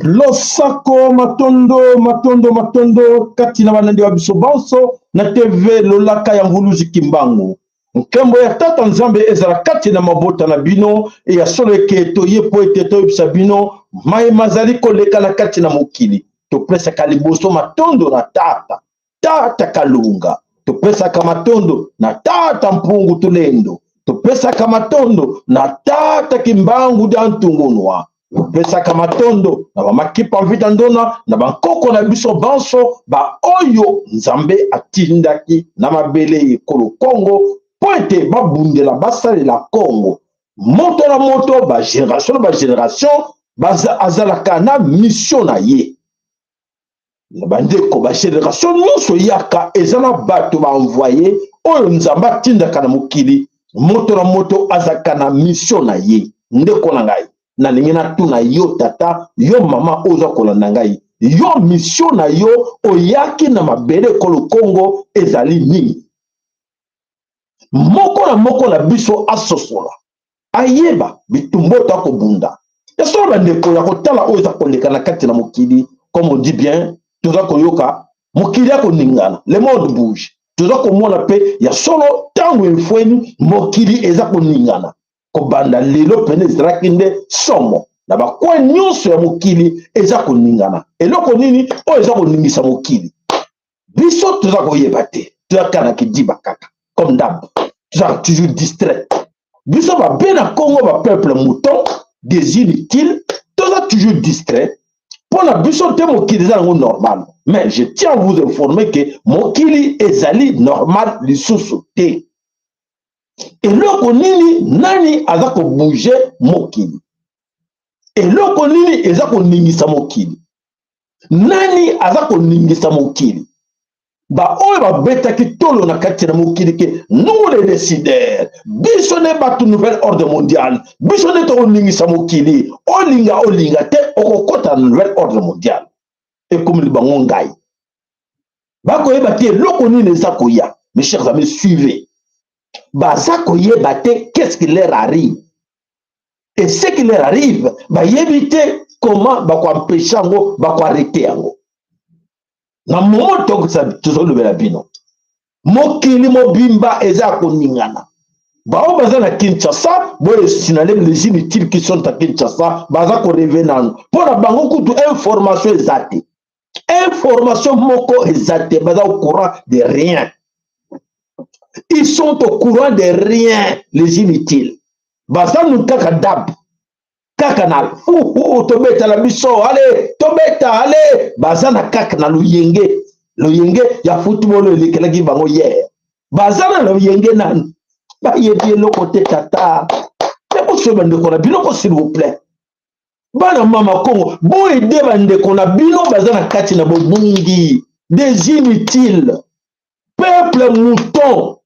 Losako, matondo, matondo, matondo kati na balandi wa biso banso na TV Lolaka ya Mvuluzi Kimbangu. Nkembo ya Tata Nzambe ezala kati na mabota na bino. E ya solo eke toye po ete toyebisa bino maye mazali koleka na kati na mokili. Topesaka liboso matondo na Tata, Tata Kalunga. Topesaka matondo na Tata Mpungu Tulendo. Topesaka matondo na Tata Kimbangu dia Ntungunwa. Topesaka matondo na bamakipa mvita ndona na bankoko na biso banso baoyo Nzambe atindaki na mabele ekolo Kongo mpo ete babundela basalela Kongo. Moto na moto, ba generation na ba generation, azalaka na mission na ye. Na bandeko, ba generation nyonso eyaka eza na bato ba envoye oyo Nzambe atindaka na mokili. Moto na moto azalaka na mission na ye. Ndeko na ngai, nalingi natuna yo tata, yo mama oyo oza kolanda ngai, yo mission na yo oyaki na mabele ekolo Kongo ezali nini? Moko na moko na biso asosola, ayeba bitumba oyo akobunda. Ya solo bandeko, ya kotala oyo eza koleka na kati na mokili, comme on dit bien, toza koyoka mokili ya koningana, le monde bouge. Toza komona pe ya solo ntango efweni mokili eza koningana. Kobanda lelo pene ezalaki nde somo na bakwe nyonso ya mokili eza koningana. Eloko nini oyo eza koningisa mokili? Biso toza koyeba te, toza kaka na kidiba kaka comme d'hab, toza toujours distrait. Biso babe na Congo, ba peuple mouton des inutiles, toza toujours distrait. Mpo na biso te mokili eza yango normal, mais je tiens à vous informer que mokili ezali normal lisusu te. Eloko nini, nani aza kobouger mokili? Eloko nini eza koningisa mokili? Nani aza koningisa mokili? Ba oyo babetaki tolo na kati na mokili ke nous les décideurs, biso nde bato nouvel ordre mondial, biso nde tokoningisa mokili. Olinga olinga te, okokota na nouvel ordre mondial. Ekomeli bango ngai, bakoyeba te eloko nini eza koya. Mes chers amis, suivez, baza koyeba te qu'est-ce qui leur arrive. Et ce qui leur arrive, bayebi te comment bakoempêche yango, bakoarrete yango. Na moment tozolobela bino, mokili mobimba eza ya koningana. Bao baza na Kinshasa, boye sinale les inutiles qui sont à Kinshasa, baza koreve nanu. Mpo na bango kutu information eza te. Information moko eza te, baza au courant de rien. Ils sont au courant de rien, les inutiles. Baza nu kaka dab, kaka na fuhu, tobeta na biso, ale tobeta, ale baza na kaka na loyenge, loyenge ya football elekelaki bango hier. Baza na loyenge nanu, bayebi eloko te tata. Bosoyo bandeko na bino, s'il vous plaît. Bana mama Kongo, boyede bandeko na bino baza na kati na bobungi, des inutiles, peuple mouton,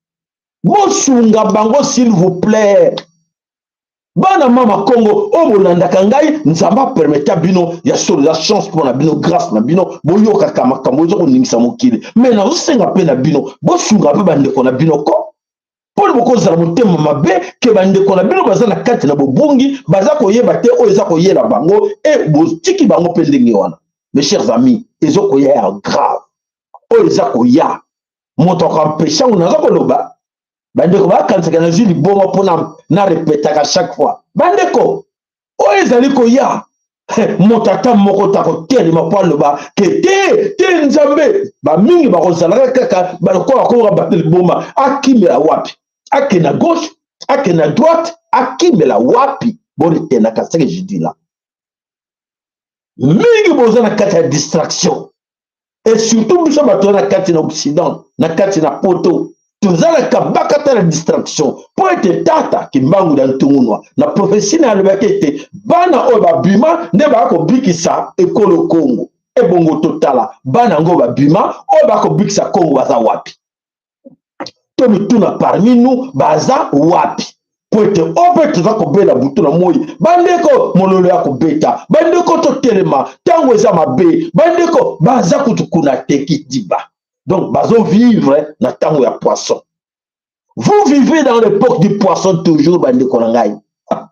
bosunga bango s'il vous plaît. Bana mama Kongo oyo bolandaka ngai, Nzambe apermeta bino ya solo, ya chance mpona bino, grâce na bino, boyokaka makambo eza koningisa mokili. Mais nazosenga mpe na bino, bosunga mpe bandeko na bino ko, mpona bokozala motema mabe ke bandeko na bino baza na kati na bobungi, baza koyeba te oyo eza koyela bango, e botiki bango mpe ndenge wana. Mes chers amis, ezokoya ya grave oyo eza koya, moto akoempêche yango. Naza koloba, bandeko bakanisaka nazwi liboma mpona na repetaka chaque fois. Bandeko, oyo ezali koya, moto ata moko ta kotelema mpo aloba ke te te Nzambe. Bamingi bakozalaka kaka balokola bakomaka bato liboma. Akimela wapi? Akende na gauche, Akende na droite, akimela wapi? Boretenaka ce que je dis là. Mingi boza na kati ya distraction, et surtout biso bato na kati na Occident, na kati na Poto, tozalaka bakata na distraction, mpo ete tata Kimbangu na Ntungunwa na prophétie na alobaki ete bana oyo babima nde baya kobikisa ekolo Kongo. Ebongo totala bana yango babima oyo bakobikisa Kongo baza wapi? To mituna, parmi nous baza wapi? Po ete oyo mpe toza kobela butu na moi. Bandeko, mololo ya kobeta, bandeko, totelema, ntango eza mabe. Bandeko baza kutu kuna te, kidiba. Donc bazovivre na ntango ya poisson. Vous vivez dans l'époque du poisson toujours. Bandeko na ngai,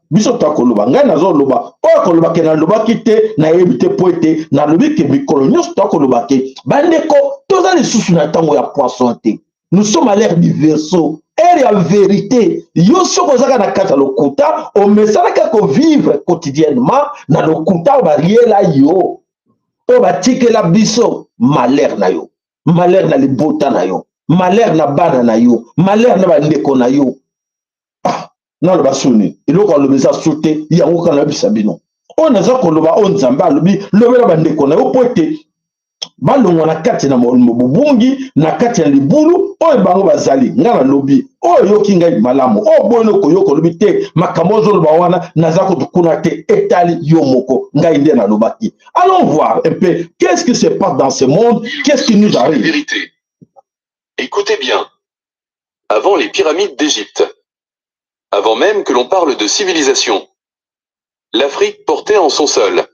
biso tokoloba, ngai nazoloba oyo akoloba ke nalobaki te, nayebi te, po ete nalobi ke mikolo nyonso tokoloba ke bandeko, toza lisusu na ntango ya poisson te. Nous sommes à l'ère du Verseau, ère ya vérité. Yo soki ozaka na kati ya lokuta, omesanaka kovivre quotidiennement na lokuta oyo bariela yo, oyo batikela biso, malheur na yo, malheur na libota na yo, malheur na bana na yo, malheur na bandeko na yo. Ah, naloba suni eloko aloba eza su te. Yango kaka nayebisa bino oyo naza koloba, oyo Nzambe alobi lobela bandeko na yo, mpo ete balongwa na kati na bobungi, na kati ya libulu oyo bango bazali. Ngai nalobi oyo, oyoki ngai malamu, oyo boyini okoyoka, olobi te makambo ozoloba wana, naza kutu kuna te, etali yo moko. Ngai nde nalobaki. Allons voir un peu qu'est-ce qui se passe dans ce monde, qu'est-ce qui nous arrive. Vérité. Écoutez bien. Avant les pyramides d'Égypte, avant même que l'on parle de civilisation, l'Afrique portait en son sol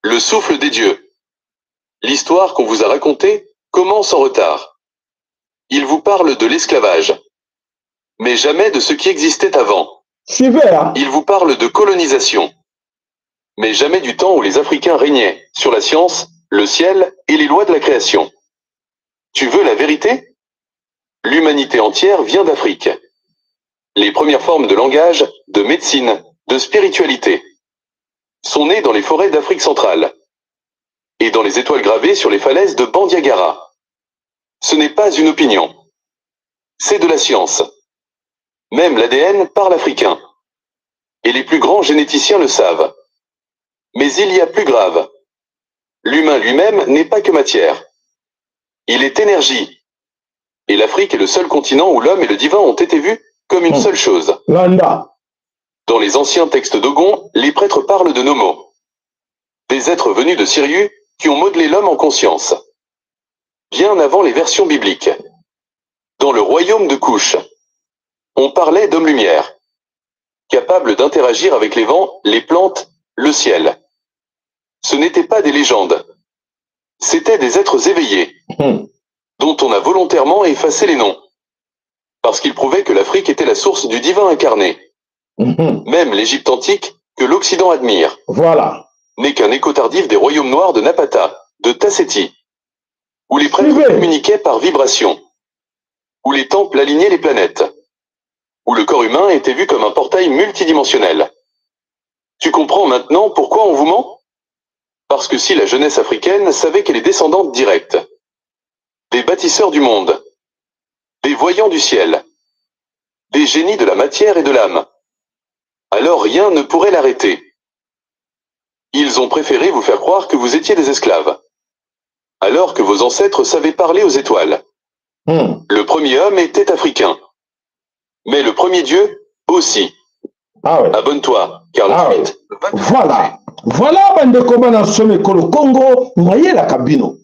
le souffle des dieux. L'histoire qu'on vous a racontée commence en retard. Il vous parle de l'esclavage, mais jamais de ce qui existait avant. Suivez, hein? Il vous parle de colonisation, mais jamais du temps où les Africains régnaient sur la science, le ciel et les lois de la création. Tu veux la vérité? L'humanité entière vient d'Afrique. Les premières formes de langage, de médecine, de spiritualité sont nées dans les forêts d'Afrique centrale et dans les étoiles gravées sur les falaises de Bandiagara. Ce n'est pas une opinion. C'est de la science. Même l'ADN parle africain. Et les plus grands généticiens le savent. Mais il y a plus grave. L'humain lui-même n'est pas que matière. Il est énergie. Et l'Afrique est le seul continent où l'homme et le divin ont été vus comme une seule chose. Landa. Dans les anciens textes Dogon, les prêtres parlent de Nomo. Des êtres venus de Sirius qui ont modelé l'homme en conscience. Bien avant les versions bibliques. Dans le royaume de Couche, on parlait d'hommes-lumière, capables d'interagir avec les vents, les plantes, le ciel. Ce n'étaient pas des légendes. C'étaient des êtres éveillés, dont on a volontairement effacé les noms. Parce qu'ils prouvaient que l'Afrique était la source du divin incarné. Même l'Égypte antique, que l'Occident admire, n'est qu'un écho tardif des royaumes noirs de Napata, de Tasseti, où les prêtres Suivez. Communiquaient par vibration, où les temples alignaient les planètes, où le corps humain était vu comme un portail multidimensionnel. Tu comprends maintenant pourquoi on vous ment? Parce que si la jeunesse africaine savait qu'elle est descendante directe des bâtisseurs du monde, des voyants du ciel, des génies de la matière et de l'âme, alors rien ne pourrait l'arrêter. Ils ont préféré vous faire croire que vous étiez des esclaves, alors que vos ancêtres savaient parler aux étoiles. Le premier homme était africain. Mais le premier dieu aussi. Abonne-toi, car la suite va te Voilà, voilà, bandeko bana somi ekolo Kongo, nayelaka bino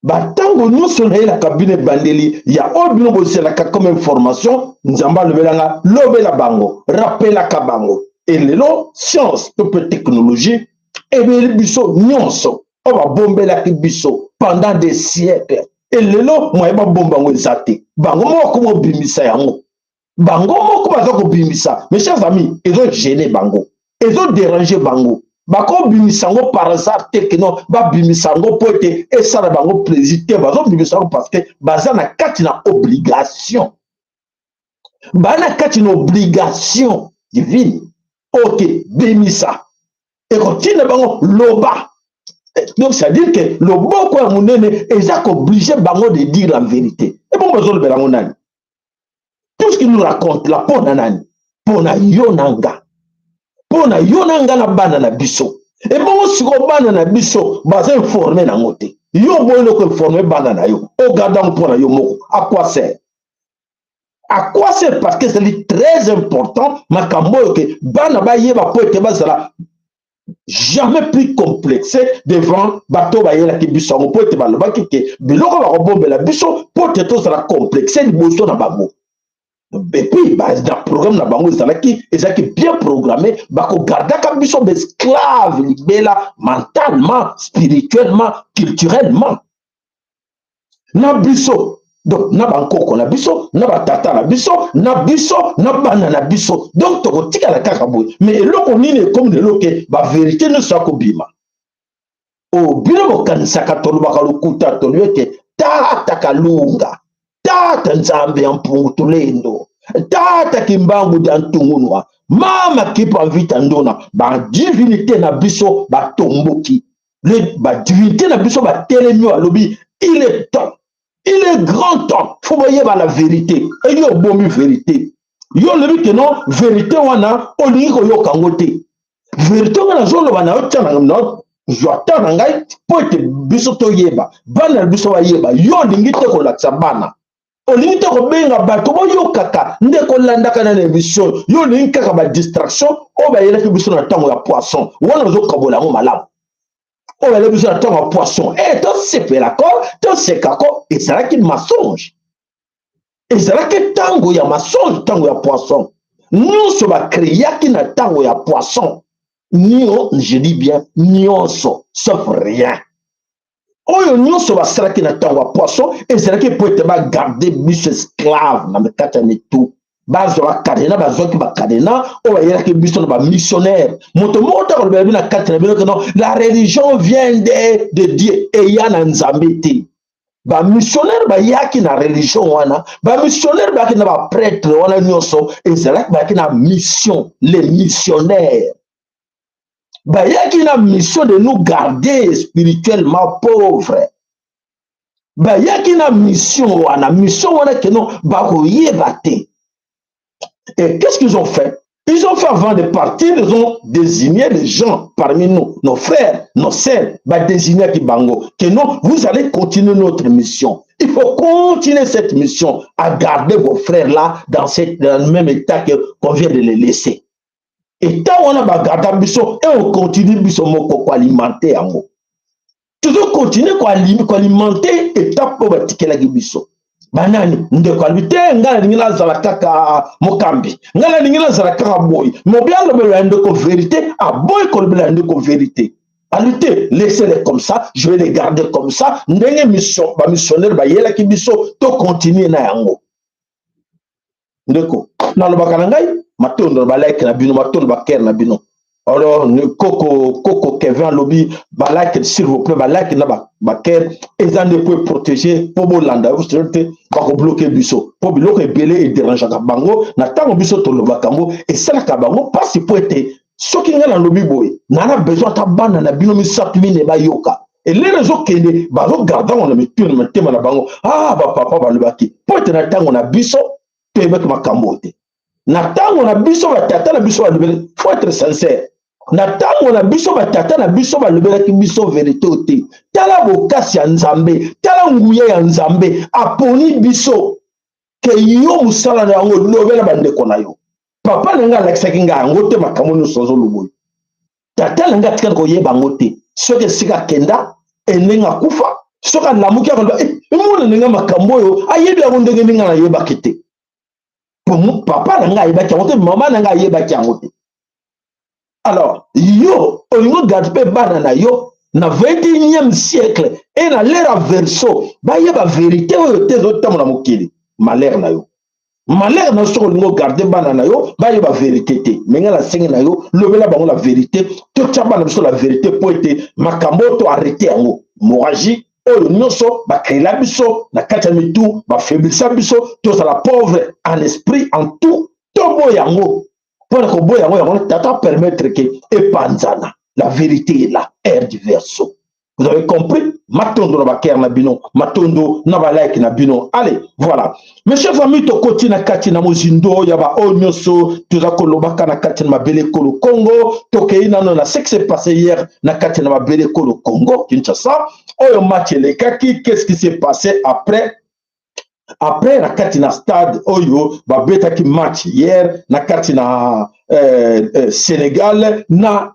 batango nyonso, nayelaka bino ebandeli ya oyo bino bozelaka comme information. Nzambe alobelanga, lobela bango, rappelaka bango. Elelo science to mpe technologie ebeli biso nyonso oyo babombelaki biso pendant des siècles. Elelo moye babomba yango eza te. Bango moko mobimisa yango, bango moko baza kobimisa. Mes chers amis, ezogêner bango, ezodéranger bango. Bakobimisa yango par hasard te, que non, babimisa yango mpo ete esala bango plaisir te. Bazobimisa yango parce que baza na kati na obligation, baa na kati na obligation divine. Ok, bimisa, ekotinda bango loba. Donc c'est à dire que loboko ya monene eza koobliger bango de dire la vérité. Ebongo bazolobela yango nani? Tout ce qu'il nous raconte là, mpo na nani? Mpo na yo na nga, mpo na yo na nga na bana na biso. Ebongo sikoyo bana na biso baza informé nango te. Yo boyeli koinformer bana na yo, ogarde yango mpo na yo moko. À quoi sert? À quoi sert? Parce que ezali très important, makambo oyo, ke bana bayeba, mpo ete bazala jamais plus complexé devant bato bayelaki biso yango, mpo ete balobaki ke biloko bakobombela biso mpo ete tozala complexe liboso na bango. Et puis na programme na bango ezalaki bien programmé, bakogardaka biso baesclave libela, mentalement, spirituellement, culturellement na biso. Donc na bankoko na biso, na batata na biso, na biso, na bana na biso. Donc tokotikala kaka boye. Mais eloko nini ekomi lelo ke bavérité nyonso ya kobima? O bino bokanisaka tolobaka lokuta. Tolobi ete Tata Kalunga, Tata Nzambe ya Mpungu Tulendo, Tata Kimbangu dia Ntungunwa, Mama Kipa Mvita Ndona, badivinité na biso batomboki, badivinité na biso batelemi oyo alobi: il est temps, il est grand temps, faut boyeba la vérité. Eyo obomi vérité, yo olobi ke non, vérité wana olingi koyoka yango te. Vérité ngo nazoloba na yo, tia na zwa ta na ngai mpo ete biso toyeba, bana na biso bayeba. Yo olingi te kolakisa bana, olingi te kobenga bato boyokaka nde kolandaka na émission. Yo olingi kaka badistraction oyo bayelaki biso na ntango ya poisson wana. Ozokabola yango malamu, oyo bayelaki biso na ntango ya poisson e tosepelako, tosekako, ezalaki mensonge, ezalaki ntango ya mensonge. Ntango ya poisson nyonso bakreaki na ntango ya poisson nio, je dis bien nyonso sauf rien. Oyo nyonso basalaki na ntango ya poisson ezalaki mpo ete bagarde biso esclave na kati ya mitu. Bazwa bacadenas, bazwaki bacadenas oyo bayelaki biso na bamissionnaire. Moto moko ta kolobela bino na kati na bino ke non, la religion vient de Dieu. Eya na Nzambe te. Bamissionnaire bayaki na religion wana, bamissionnaire bayaki na baprêtre wana nyonso, ezalaki bayaki na mission. Les missionnaires bayaki na mission de nous garder spirituellement pauvres. Bayaki na mission wana, mission wana ke non, bakoyeba te. Et qu'est-ce qu'ils ont fait? Ils ont fait, avant de partir, ils ont désigné les gens parmi nous, nos frères, nos sœurs, badésigné bango que non, vous allez continuer notre mission. Il faut continuer cette mission à garder vos frères là dans le même état que qu'on vient de les laisser. État wana bagarda biso et on continue biso moko koalimenter yango. Tozocontinue koalimenter état mpo batikelaki biso banani. Ndeko alobi te: ngai nalingi nazala kaka mokambi, ngai nalingi nazala kaka boye. Mobi alobela ya ndeko vérité, aboyi kolobela ya ndeko vérité. Alobi te: laissez-les comme ça, je vais les garder comme ça. Ndenge mission bamissionnaire bayelaki biso, tocontinue na yango. Ndeko, nalobaka na ngai matondo na balike na bino, matondo bacœur na bino. Alors koko Kevin alobi balike, s'il vous plaît, balike na bacœur eza nde po eprotéger, mpo bolanda te bakobloquer biso, mpo biloko ebele edérangeaka bango na ntango biso tolobaka yango, esalaka bango mpasi, mpo ete soki ngai nalobi boye, naa na besoin ata bana na bino misato, mine bayoka. Elere ezokende, bazogarde yango na mitu na mitema na bango. Ah, bapapa balobaki mpo ete na ntango na biso toyebaki makambo te. Na ntango na biso batata na biso balobeli, faut être sincère, na ntango na biso batata na biso balobelaki biso vérité te. Tala bokasi ya Nzambe, tala nguya ya Nzambe, aponi biso ke yo mosala na yango, lobela bandeko na yo. Papa na ngai alakisaki ngai yango te. Makambo nyonso azoloba oyo, tata na ngai atikali koyeba yango te. Soki esika akenda, endenge akufa, soki alamuki, akoloba emona ndenge makambo oyo ayebi yango ndenge ndenge nayebaki te. Papa na ngai ayebaki yango te, mama na ngai ayebaki yango te. Alors yo olingi ogarde mpe bana na yo na 21e siècle e na l'ère ya Verseau bayeba vérité oyo te ezotambola mokili. Malheur na yo, malheur na yo, soki olingi ogarde bana na yo bayeba vérité te. Me ngai nasengi na yo, lobela bango la vérité. Totya bana biso la vérité mpo ete makambo oyo to arrêter yango. Hémorragie oyo nyonso bakreela biso na kati ya mitu, bafaiblisa biso, tozala pauvre en esprit, en tout. Toboya yango. Mpona koboya yango, yango tata permettre ke epanzana. La vérité est là, ère du Verseau. Vous avez compris? Matondo na ba na bino, matondo na ba like na bino. Allez, voilà. Mes chers amis, tokoti na kati na mozindo ya ba oyo nyonso toza kolobaka na kati na mabele kolo Congo, tokei nano na ce qui s'est passé hier na kati na mabele kolo Congo, Kinshasa. Oyo match elekaki, qu'est-ce qui s'est passé après? Après na kati na stade oyo babetaki match hier na kati na Sénégal na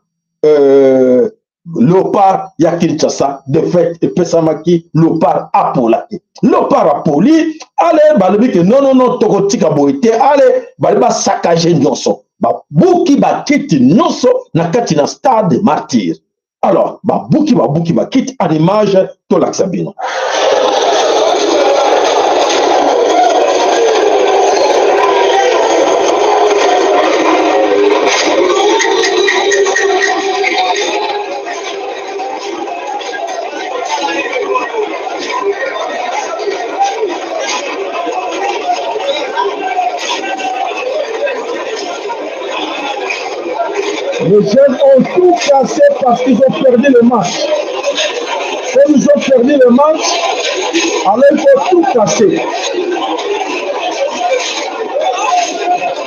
Léopard ya Kinshasa, défaite epesamaki, Léopard apolaki, Léopard apoli. Ale balobi ke non, non, non, tokotika boye te. Ale bali basaccager nyonso, babuki bakiti nyonso na kati na stade Martyr. Alors babuki bakiti en image, tolakisa bino. Les jeunes ont tout cassé parce qu'ils ont perdu le match. Comme ils ont perdu le match, alors il faut tout casser.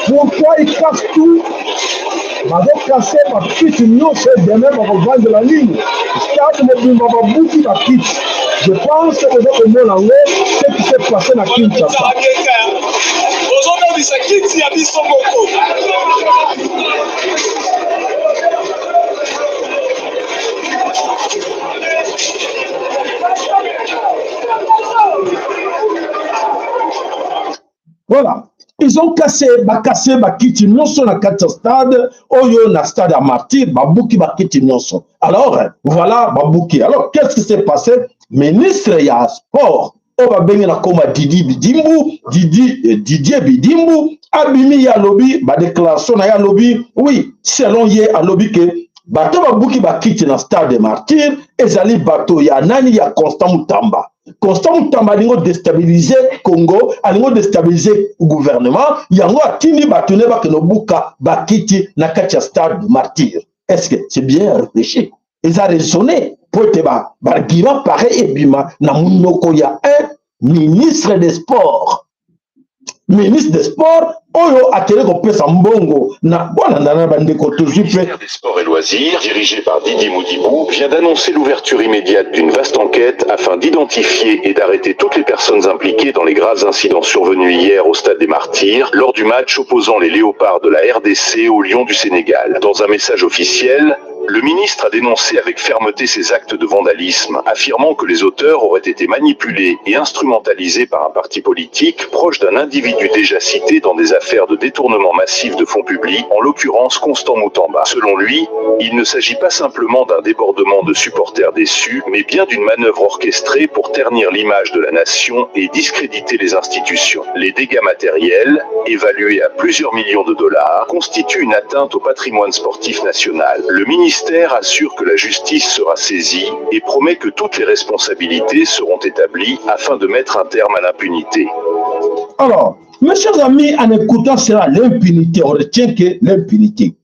Pourquoi ils cassent tout? Bazocasser bakiti nyonso, demain bakovandela nini? Stade mobimba babuki bakiti. Je pense que boza komona yango, ce qui s'est passé na Kinshasa. Ozobebisa kiti ya biso moko. Voilà. Ils ont cassé, bacassé bakiti nyonso na kati ya stade oyo, na stade ya Martyr, babuki bakiti nyonso. Alors, voilà, babuki. Alors, qu'est-ce qui s'est passé? Ministre ya sport oyo babengi na koma Didi Bidimbu, Didi, Didier Bidimbu, abimi, ye alobi badéclaration na ye, alobi oui, selon ye alobi ke bato babuki bakiti na stade Martyr ezali bato ya nani? Ya Constant Mutamba. Constant Mutamba alingi odéstabiliser Congo, alingi odéstabiliser gouvernement, yango atindi bato ne bakende obuka bakiti na kati ya stade Martyr. Est ce que c'est bien réfléchi? Eza raisonné po ete baargument pareil ebima na monoko ya un ministre des sports, ministre des sports oyo akende kopesa mbongo na bwana na bandeko tozwi Le mpe. ministère des Sports et Loisirs, dirigé par Didier Moudibou, vient d'annoncer l'ouverture immédiate d'une vaste enquête afin d'identifier et d'arrêter toutes les personnes impliquées dans les graves incidents survenus hier au Stade des Martyrs lors du match opposant les Léopards de la RDC aux Lions du Sénégal. Dans un message officiel, le ministre a dénoncé avec fermeté ces actes de vandalisme, affirmant que les auteurs auraient été manipulés et instrumentalisés par un parti politique proche d'un individu déjà cité dans des affaires de détournement massif de fonds publics, en l'occurrence Constant Mutamba. Selon lui, il ne s'agit pas simplement d'un débordement de supporters déçus, mais bien d'une manœuvre orchestrée pour ternir l'image de la nation et discréditer les institutions. Les dégâts matériels, évalués à plusieurs millions de dollars, constituent une atteinte au patrimoine sportif national. Le ministère assure que la justice sera saisie et promet que toutes les responsabilités seront établies afin de mettre un terme à l'impunité. Alors, mes chers amis, en écoutant cela, l'impunité, on retient que l'impunité.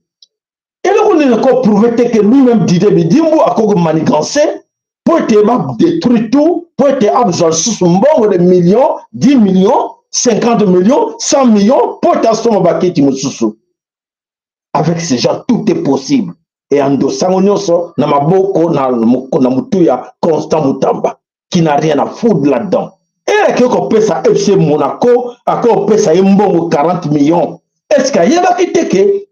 Eloko nini koprouver te que lui-même Didier Bidimbu akoki manigancer po ete badétruire tout, po ete azwa lisusu mbongo de millions, 10 millions, 50 millions, 100 millions, po ete asomba bakiti mosusu? Avec ces gens, tout est possible. E andosango nyonso na maboko na motu ya Constant Mutamba qui n'a rien à foutre là-dedans. E akei kopesa FC Monaco, akoki kopesa ye mbongo 40 millions. Est ce que ayebaki te ke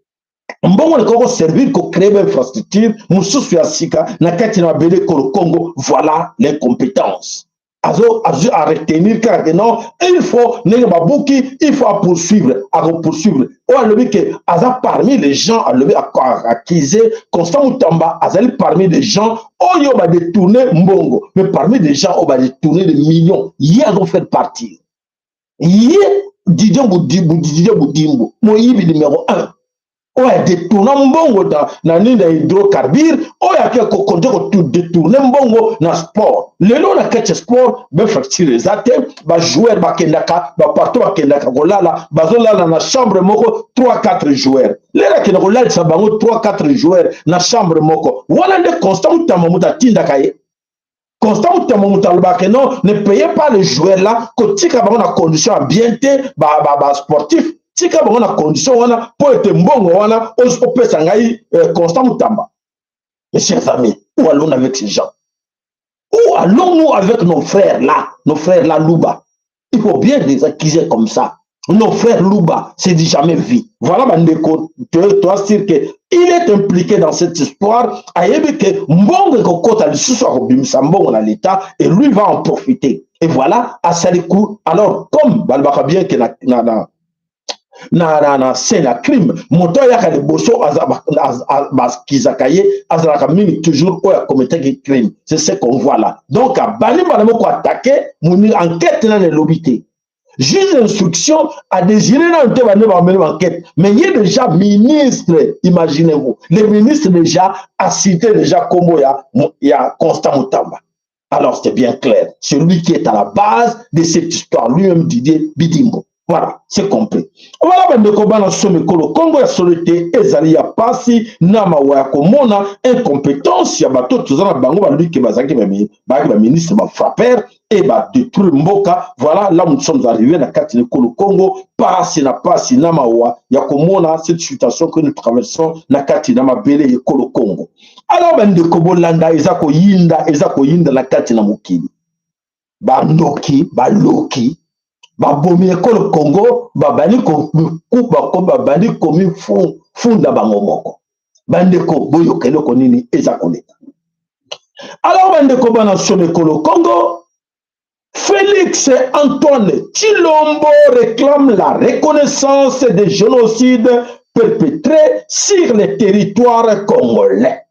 mbongo ekoki koservir kocréer bainfrastructure mosusu ya sika na kati na mabele ekolo Congo? Voilà l'incompétence. Azo azo aretenir kaka ke non, il faut ndenge babuki, il faut apoursuivre, akopoursuivre. Oyo alobi ke aza parmi les gens, alobi accusé Constant Mutamba azali parmi les gens oyo badétourne mbongo, mais parmi les gens oyo badétourne des millions, ye azofaire partir. Ye Didier Didier Budimbu, moyibi numéro 1 oyo adétourna mbongo na nini, na hydrocarbure, oyo ake kokonte kodétourner mbongo na sport. Lelo na kati ya sport bainfrastructure eza te, bajoueur bakendaka bapartout, bakendaka kolala, bazolala na chambre moko 3 4 joueurs. Lelo akenda kolalisa bango 3 4 joueurs na chambre moko wana nde Constant Mutamba moto atindaka ye. Constant Mutamba moto alobaka non, ne payez pas les joueurs là, kotika bango na condition ya bien te, basportif ba, tika bango na condition wana mpo ete mbongo wana opesa ngai. Constant Mutamba, mes chers amis, où allons avec ces gens? Où allons-nous avec nos frères là, nos frères là Luba? Il faut bien les accuser comme ça. Nos frères Luba, c'est du jamais vu. Voilà, bandeko, toi sûr que il est impliqué dans cette histoire. Ayebi que mbongo ekokota lisusu, akobimisa mbongo na l'État et lui va en profiter. Et voilà, asali coup. Alors, comme balobaka bien que na scène ya crime, moto ayaka liboso bakizaka ye azalaka mingi toujours oyo akometaki crime. C'est ce qu'on voit là. Donc abandi mbala moko attaqué moni enquête nano elobi te, juge d'instruction a désiré nano te bande bameli enquête, mais ye déjà ministre, imaginez-vous, le ministre déjà a cité déjà kombo ya Constant Mutamba. Alors c'est bien clair, celui qui est à la base de cette histoire, lui-même Didier Bidimbo. Voilà, c'est compris. Voilà, bandeko bana so mikolo Kongo ya solo te, ezali ya pasi na mawa ya komona incompétence ya bato toza na bango. Baluki bazalaki bayaki baministre, bafrapper et badétruire mboka. Voilà là où nous sommes arrivés na kati na ekolo Congo. Pasi na pasi na mawa ya komona cette situation que nous traversons na kati na mabele ekolo Congo. Alors bandeko, bolanda, eza koyinda, eza koyinda na kati na mokili. Bandoki, baloki, babomi ekolo Congo babandi babandi komifunda bango moko. Bandeko, boyoka eloko nini eza koleka. Alors bandeko bana somo ekolo Congo, Félix Antoine Tshilombo réclame la reconnaissance des génocides perpétrés sur le territoire congolais.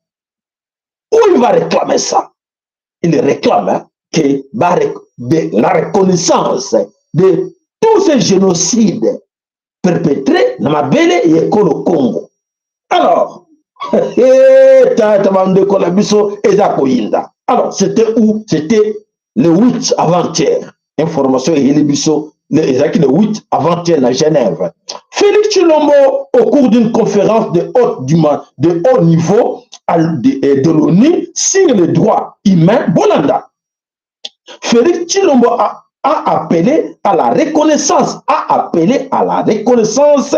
Où il va réclamer ça? Il réclame, hein, que de la reconnaissance de tous ces génocides perpétrés na mabele ya ekolo Congo. Alors tata, bandeko na biso, eza koyinda. Alors c'était où? C'était le 8 avant-hier. Information eyeli biso ezalaki le 8 avant-hier na Genève. Félix Tshilombo, au cours d'une conférence de haut niveau de l'ONU sur les droits humains, bolanda, Félix Tshilombo a appelé à la reconnaissance, a appelé à la reconnaissance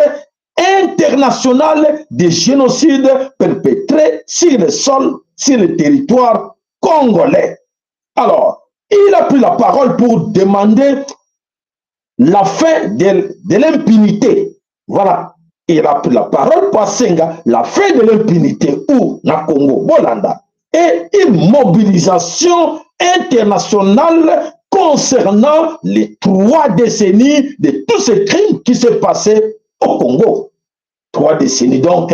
internationale des génocides perpétrés sur le sol, sur le territoire congolais. Alors, il a pris la parole pour demander la fin de l'impunité. Voilà. Il a pris la parole pour asenga la fin de l'impunité ou na Congo, bolanda, et une mobilisation internationale concernant les 3 décennies de tous ces crimes qui s'est passé au Congo. 3 décennies, donc,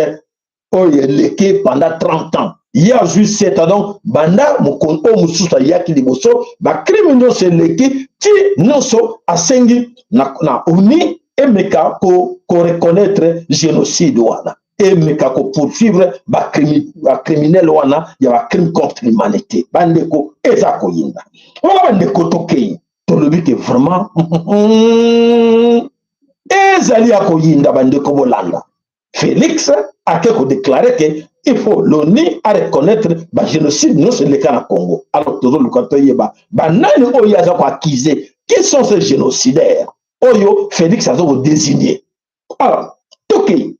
oyo eleki pendant 30 ans. Ye azwi 7 ans, donc banda mokonzi oyo mosusu ayaki liboso, bacrime nyonso eleki ti nyonso, asengi na ONU emeka koreconnaître génocide wana, emeka kopoursuivre bacriminel wana ya bacrime contre l'humanité. Bandeko, eza koyinda wana. Bandeko, tokei, tolobi ke vraiment ezali ya koyinda. Bandeko, bolanda, Félix ake kodéclarer ke il faut l'ONU a reconnaître bagénocide nyonso eleka na Congo. Alors tozoluka toyeba banani oyo aza koaccuser. Qui sont ces génocidaires oyo Félix aza kodésigner? Alors tokei.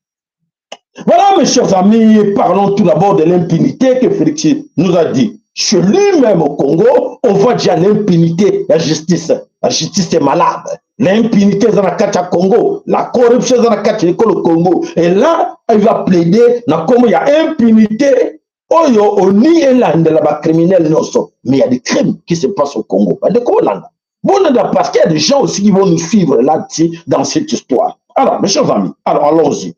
Voilà, mes chers amis, parlons tout d'abord de l'impunité que Félix nous a dit. Chez lui-même au Congo, on voit déjà l'impunité, la justice. La justice est malade. L'impunité dans la kati Congo, la corruption dans la kati le Congo. Et là, il va plaider dans Congo, il y a impunité. Oyo ONU elandela ba criminel nyonso. Mais il y a des crimes qui se passent au Congo. Bon, parce qu'il y a des gens aussi qui vont nous suivre là-dessus dans cette histoire. Alors, mes chers amis, alors allons-y.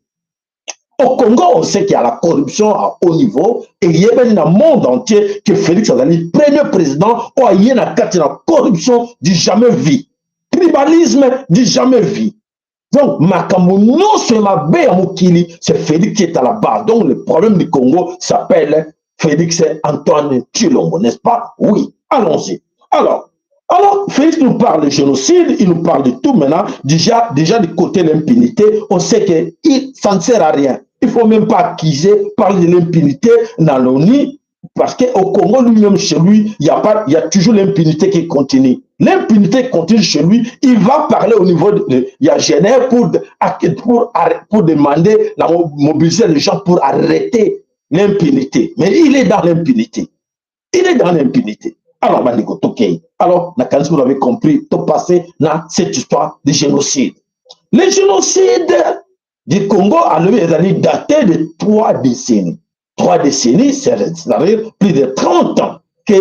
Au Congo, on sait qu'il y a la corruption à haut niveau et il y a dans le monde entier que Félix azali premier président oyo aye na kati na corruption du jamais vu. Tribalisme du jamais vu. Donc, makambo nyonso ya mabe ya mokili, c'est Félix qui est à la base. Donc, le problème du Congo s'appelle Félix Antoine Tshilombo, n'est-ce pas? Oui, allons-y. Alors, Félix nous parle de génocide, il nous parle de tout maintenant. Déjà du côté de l'impunité, on sait que ça ne sert à rien. Il ne faut même pas accuser, parler de l'impunité dans l'ONU. Parce qu'au Congo lui-même, chez lui, il y a pas, il y a toujours l'impunité qui continue. L'impunité continue chez lui. Il va parler au niveau de, il y a Genève pour demander, la mobiliser les gens pour arrêter l'impunité. Mais il est dans l'impunité. Il est dans l'impunité. Alors, bandeko, tokei. Alors, vous avez compris, tout passé dans cette histoire de génocide. Le génocide du Congo, a daté de 3 décennies. 3 décennies, c'est-à-dire plus de 30 ans que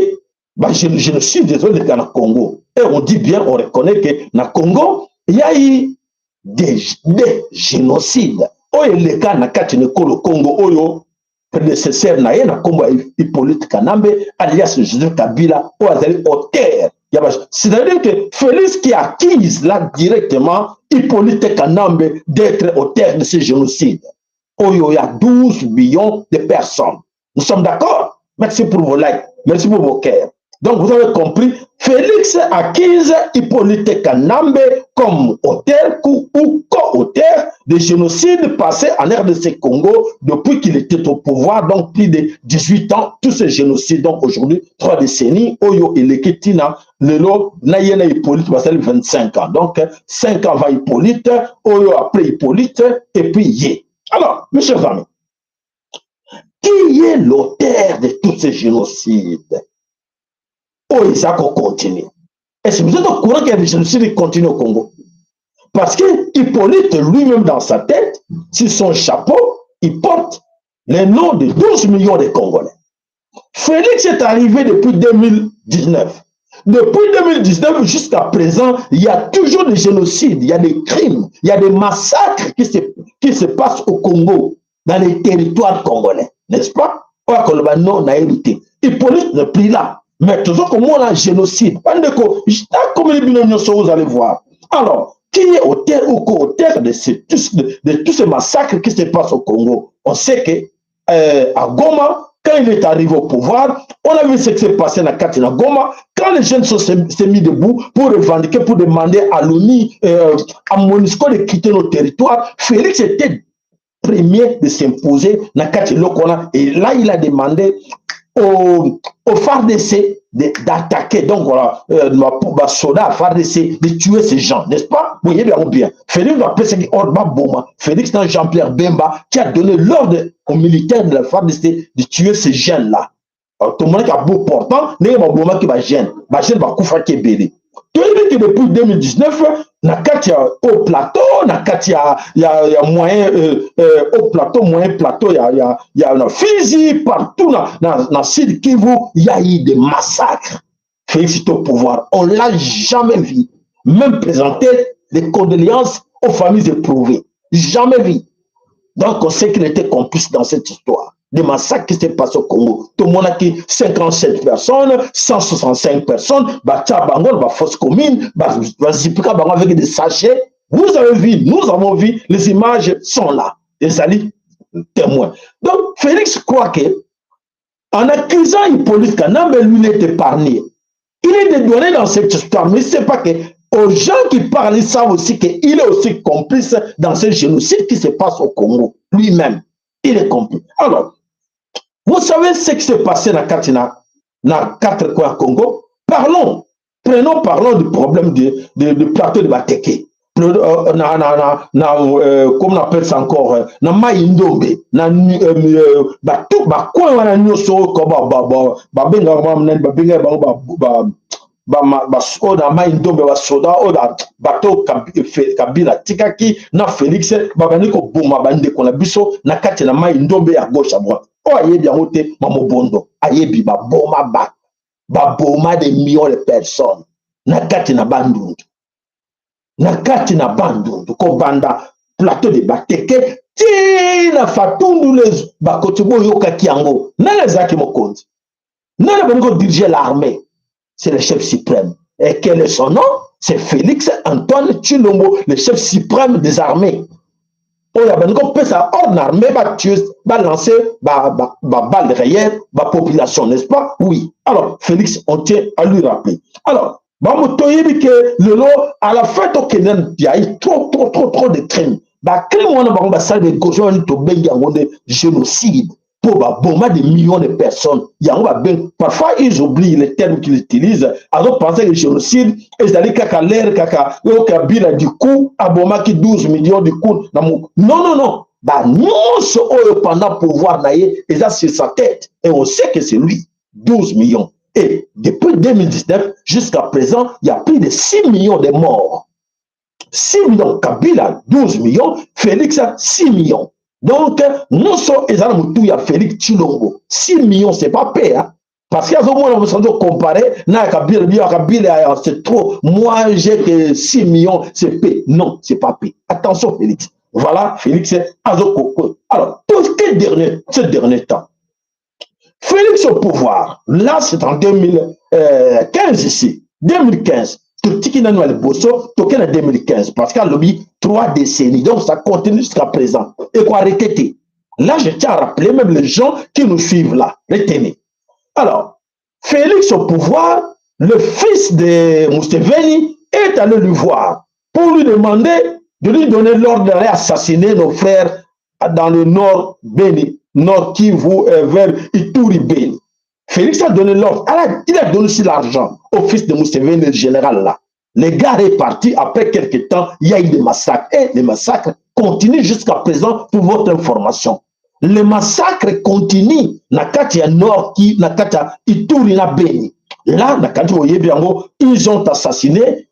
bah, génocide désolé dans le Congo. Et on dit bien, on reconnaît que dans le Congo, il y a eu des génocides. Oyo eleka na kati na ekolo Congo, oyo prédécesseur na ye na nkombo ya Hippolyte Kanambe alias Joseph Kabila, oyo azali auteur ya ba, c'est-à-dire que Félix qui accuse là directement Hippolyte Kanambe d'être auteur de ce génocide oyo ya 12 millions de personnes. Nous sommes d'accord? Merci pour vos likes, merci pour vos cœurs. Donc, vous avez compris, Félix accuse Hippolyte Kanambe comme auteur ou co-auteur de génocide passé en RDC Congo depuis qu'il était au pouvoir, donc plus de 18 ans, tous ces génocides, donc aujourd'hui, 3 décennies, oyo eleki tii na lelo, na ye na Hippolyte, basali 25 ans. Donc, 5 ans avant Hippolyte, oyo après Hippolyte, et puis ye. Alors, mes chers amis, qui est l'auteur de tous ces génocides? Oyo eza kocontinue. Est-ce que vous êtes au courant qu'il y a des génocides qui continuent au Congo? Parce que Hippolyte lui-même, dans sa tête, sur son chapeau, il porte les noms de 12 millions de Congolais. Félix est arrivé depuis 2019. Depuis 2019 jusqu'à présent, il y a toujours des génocides, il y a des crimes, il y a des massacres qui se passent au Congo, dans les territoires congolais. N'est-ce pas? Non, Hippolyte n'est plus là. Mais toujours comme on a génocide. Vous allez voir. Alors, qui est auteur ou co-auteur de tous ces massacres qui se passent au Congo? On sait que à Goma, quand il est arrivé au pouvoir, on a vu ce qui s'est passé dans na Goma. Quand les jeunes sont s'est mis debout pour revendiquer, pour demander à l'ONU, à MONUSCO de quitter nos territoires, Félix était premier de s'imposer na kati lokona. Et là, il a demandé au FARDC d'attaquer, donc voilà, soda FARDC, de tuer ces gens, n'est-ce pas? Oui, bien, bien. Félix va appeler Boma. Félix Jean-Pierre Bemba, qui a donné l'ordre aux militaires de la FARDC de tuer ces jeunes-là. Tout le monde qui a beau portant, n'est pas Boma qui va jeune, ba jeune bakufaki ebele. Toyebi que depuis 2019, na kati ya haut plateau, na kati ya moyen haut plateau, moyen plateau, ya na Fizi, partout na Sud Kivu, il y a eu des massacres. Félix est au pouvoir, on l'a jamais vu même présenter les condoléances aux familles éprouvées, jamais vu. Donc on sait qu'il était complice dans cette histoire des massacres qui s'est passé au Congo. Tout le monde a qui 57 personnes, 165 personnes, batia bango, ba fosse commune, ba zipika bango avec des sachets. Vous avez vu, nous avons vu, les images sont là. Les alliés témoins. Donc, Félix croit que, en accusant Hippolyte Kanambe, lui, il est épargné. Il est dédouané dans cette histoire, mais il ne sait pas que aux gens qui parlent, ils savent aussi qu'il est aussi complice dans ce génocide qui se passe au Congo, lui-même. Il est complice. Alors, vous savez ce qui s'est passé dans Katina, dans quatre coins Congo? Parlons, prenons, parlons du problème de plateau de Bateke. Na, comment on appelle ça encore, na Mai Ndombe, na bato bacoin wana nyonso, babengaka nani, babengaka bango oyo na Mai Ndombe, basoda oyo bato Kabila atikaki na Félix, babandi koboma bandeko na biso na kati na Mai Ndombe, ya gauche à droite. Oyo ayebi yango te, Mamobondo ayebi. Baboma bato, baboma des millions de personnes na kati na Bandundu, na kati na Bandundu, kobanda plateau de Bateke ti na Fatundu. Les bakoti boyokaki yango. Nani azalaki mokonzi? Nani abandi kodiriger l'armée? C'est le chef suprême. Et quel est son nom? C'est Félix Antoine Tshilombo, le chef suprême des armées, oyo abandi kopesa ordre na armée batue, balancer baballe réelle bapopulation, n'est-ce pas? Oui. Alors Félix, on tient à lui rappeler. Alors bango toyebi ke lelo, à la fin, tokende, ya eu trop trop trop trop de crimes. Bacrime wana bango basali, begauche wana, tobengi yango nde génocide. Mpo baboma des millions de personnes. Yango babengi, parfois ils oublient les termes qu'ils utilisent. Azopense que génocide ezali kaka lere kaka oyo Kabila du coup abomaki 12 millions du coup na non, non, non, banyonso oyo pendant pouvoir na ye eza sur sa tête et on sait que c'est lui. 12 millions, et depuis 2019 jusqu'à présent, il y a plus de 6 millions de morts. 6 millions. Kabila 12 millions, Félix 6 millions. Donc nyonso eza na motu ya Félix Tshilombo. 6 millions, c'est pas peu, hein? Parce que azomona mosanzo comparer na ya Kabila, bio ya Kabila, c'est trop, moi j'ai que 6 millions, c'est peu. Non, c'est pas peu. Attention Félix. Voilà, Félix azokoko. Alors tout ce dernier temps, Félix au pouvoir, là c'est en 2015 ici, 2015. Totiki nanu ya liboso, toke na 2015, parce qu'alobi 3 décennies, donc ça continue jusqu'à présent, ekoarrêter te. Là, je tiens à rappeler même les gens qui nous suivent là, retenez. Alors, Félix au pouvoir, le fils de Museveni est allé lui voir pour lui demander de lui donner l'ordre d'aller assassiner nos frères dans le nord Beni, nord Kivu, vers Ituri, Beni. Félix a donné l'ordre. Il a donné aussi l'argent au fils de Museveni, le général là. Les gars est parti. Après quelques temps, il y a eu des massacres. Et les massacres continuent jusqu'à présent, pour votre information. Les massacres continuent. Na kati ya Nord ki, na kati ya Ituri na Beni. Là, na kati oyebi yango, ils ont assassiné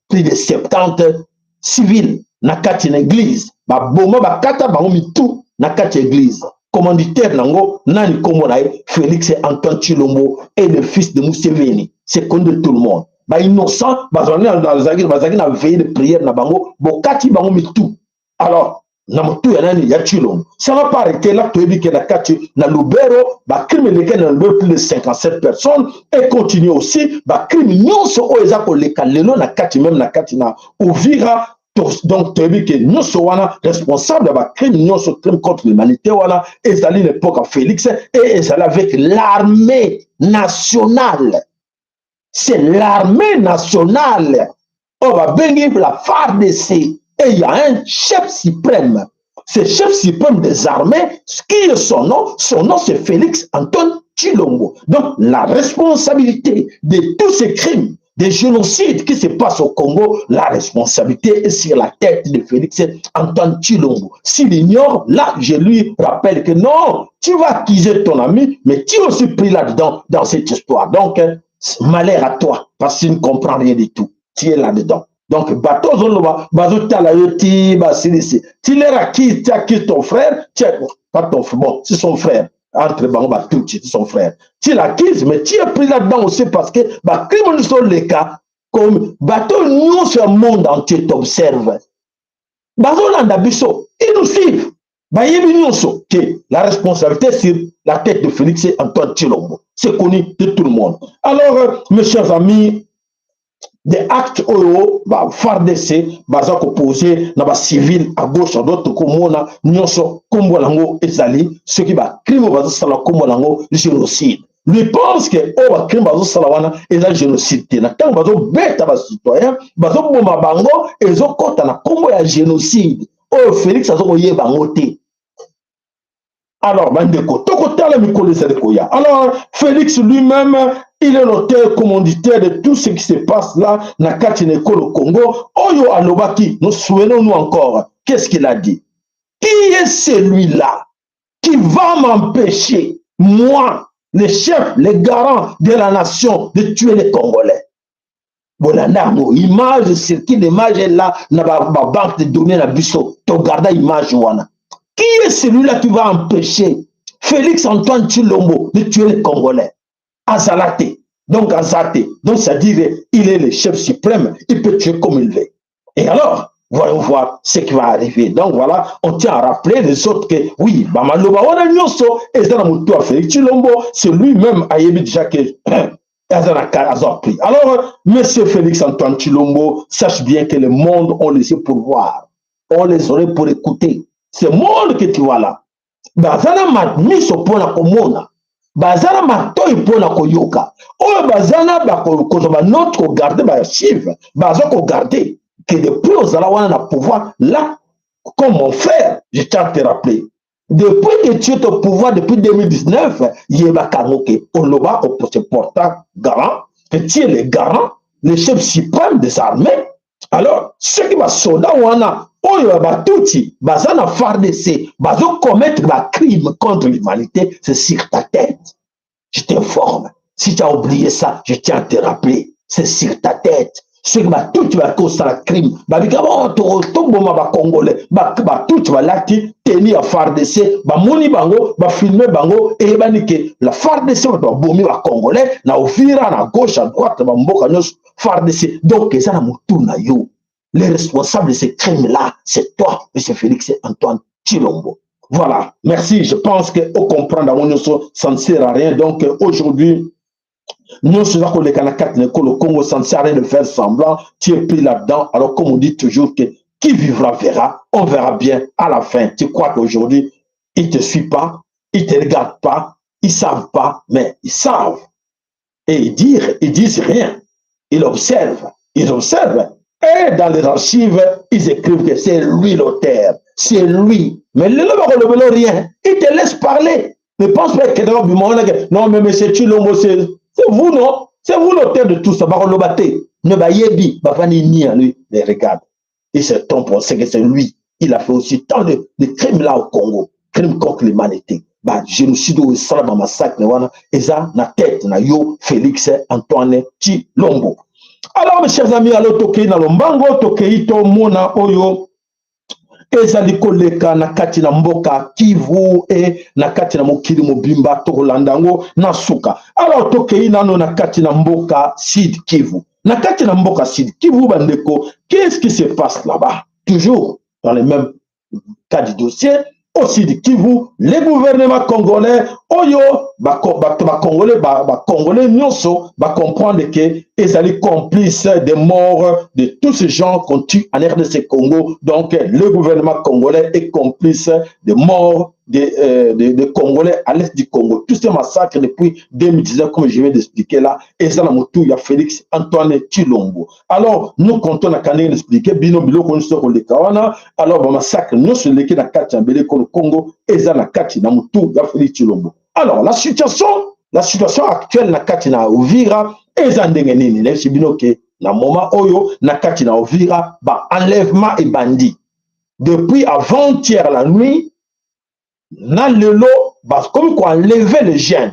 plus de 70 civils na kati na église. Baboma, bakata bango mitu na kati ya église. Commanditaire nango nani? Kombo na ye Félix Antoine Tshilombo et le fils de Museveni. C'est connu de tout le monde. Bainnocent bazalaki na veillée de prière na bango, bokati bango mitu. Alors na motu ya nani? Ya Tshilombo. Ça va pas arrêter là. Toyebi ke na kati na Lubero, bacrime eleki na Lubero, plus de 57 personnes, et continue aussi bacrime nyonso oyo eza koleka lelo na kati, même na kati na Uvira. Donc toyebi ke nyonso wana, responsable ya bacrime nyonso, crime contre l'humanité wana, ezali na époque ya Félix et ezali avec l'armée nationale. C'est l'armée nationale oyo babengi la FARDC, et il y a un chef suprême. Ce chef suprême des armées, qui est son nom? Son nom, c'est Félix Antoine Tshilombo. Donc la responsabilité de tous ces crimes, des génocides qui se passent au Congo, la responsabilité est sur la tête de Félix Antoine Tshilombo. S'il ignore, là, je lui rappelle que non, tu vas accuser ton ami, mais tu es aussi pris là-dedans, dans cette histoire. Donc, malheur à toi, parce que tu ne comprends rien du tout. Tu es là-dedans. Donc, bato ozoloba, bazotala yo ti basilisi. Tu leur accuses, tu accuses ton frère, tu pas ton frère, bon, c'est son frère. Entre bango batutsi, c'est son frère. Tu l'accuses, mais tu es pris là-dedans aussi, parce que bacrime nyonso leka comme bato nyonso ya monde entier t'observe. Bazolanda biso, ils nous suivent. Bayebi nyonso que la responsabilité sur la tête de Félix Antoine Tshilombo. C'est connu de tout le monde. Alors, mes chers amis, des actes oyo ba FARDC baza koposer na bacivile à gauche, à droite, komona nyonso, nkombo nango ezali soki bacrime bazosala, nkombo nango génocide. Lui pense que oyo bacrime bazosala wana eza génocide te. Na ntango bazobeta bacitoyen, bazoboma bango, ezokɔta na nkombo ya génocide oyo Félix azokoyeba yango te. Alors bandeko, tokotala mikolo ezali koya. Alors Félix lui-même, il est l'auteur commanditaire de tout ce qui se passe là na kati na ekolo Congo. Oyo alobaki, nous souvenons-nous encore qu'est-ce qu'il a dit: «Qui est celui-là qui va m'empêcher, moi le chef, le garant de la nation, de tuer les Congolais?» Bolanda yango, image circule, image est là na babanque de données na biso, togarda image wana. Qui est celui-là qui va empêcher Félix Antoine Tshilombo de tuer les Congolais? Azala te. Donc aza te. Donc c'est-à-dire il est le chef suprême, il peut tuer comme il veut. Et alors, voyons voir ce qui va arriver. Donc voilà, on tient à rappeler les autres que oui, bamaloba wana nyonso eza na motu ya Félix Tshilombo. C'est lui-même, ayebi déjà que aza na aza pris. Alors, monsieur Félix Antoine Tshilombo, sache bien que le monde ont les yeux pour voir, ont les oreilles pour écouter. Ce monde que tu vois là, baza na miso mpona komona, baza na matoi mpona koyoka. Oyo baza na kozwa banote, kogarder baarchive, baza kogarder que depuis ozala wana na pouvoir là, comme mon frère, je tiens à te rappeler. Depuis que tu es au pouvoir depuis 2019, yebaka yango ke oloba se portant garant, que tu es le garant, le chef suprême des armées. Alors, soki basoda wana oyo ya batutsi baza na FARDC bazo commettre ba crimes contre l'humanité, c'est sur ta tête. Je t'informe. Si tu as oublié ça, je tiens à te rappeler. C'est sur ta tête. Soki batutsi bakosala crime, babika oh, toboma bacongolais, batutsi balati tenue ya FARDC, bamoni bango, bafilme bango, eyebani ke la FARDC bato babomi bacongolais na Uvira, na gauche, à droite, bamboka nyonso FARDC. Donc eza na motu na yo. Le responsable de ces crimes là, c'est toi, monsieur Félix Antoine Tshilombo. Voilà, merci. Je pense que ocomprendre yango nyonso, ça ne sert à rien. Donc aujourd'hui, nyonso eza koleka na kati na ekolo Congo, ça ne sert à rien de faire semblant. Tu es pris là-dedans. Alors, comme on dit toujours que qui vivra verra, on verra bien à la fin. Tu crois qu'aujourd'hui ils te suivent pas, ils te regardent pas, ils savent pas, mais ils savent et ils disent rien. Ils observent, ils observent et dans les archives, ils écrivent que c'est lui l'auteur, c'est lui. Mais lelo bakolobela rien, ils te laissent parler. Ne pense pas que non, mais monsieur Tshilombo, c'est vous, non? C'est vous l'auteur de tout ça. Bakoloba te. Mais bayebi, bafandi ni lui, mais regarde. Il se trompe, on sait que c'est lui. Il a fait aussi tant de crimes là au Congo. Crimes contre l'humanité. Ba génocide oyo esala, ba massacre wana eza na tête na yo, Félix Antoine Tshilombo. Alors, mes chers amis, alors tokei na lombango, tokei tomona oyo ezali koleka na kati na mboka Kivu e na kati na mokili mobimba. Tokolanda yango na suka. Alors, tokei nano na kati na mboka Sud Kivu. Na kati na mboka Sud Kivu, bandeko, qu'est-ce qui se passe là-bas? Toujours dans le même cas du dossier, au Sud Kivu, le gouvernement congolais oyo bato bacongolais, bacongolais nyonso bacomprendre ke ezali complice des morts de tous ces gens qu'on tue en RDC Congo. Donc le gouvernement congolais est complice des morts des Congolais à l'est du Congo. Tous ces massacres depuis 2019, comme je viens d'expliquer là, eza na motu ya Félix Antoine Tshilombo. Alors, nous comptons na kandenge d'expliquer bino biloko nyonso koleka wana. Alors, bamassacre nyonso eleki na kati ya mbele ekolo Congo eza na kati na motu ya Félix Tshilombo. Alors, la situation actuelle na kati na Uvira eza ndenge nini? Nayebisi bino ke na moment oyo, na kati na Uvira, ba enlèvement ebandi depuis avant-hier la nuit na lelo. Bakomi koenlever les jeunes.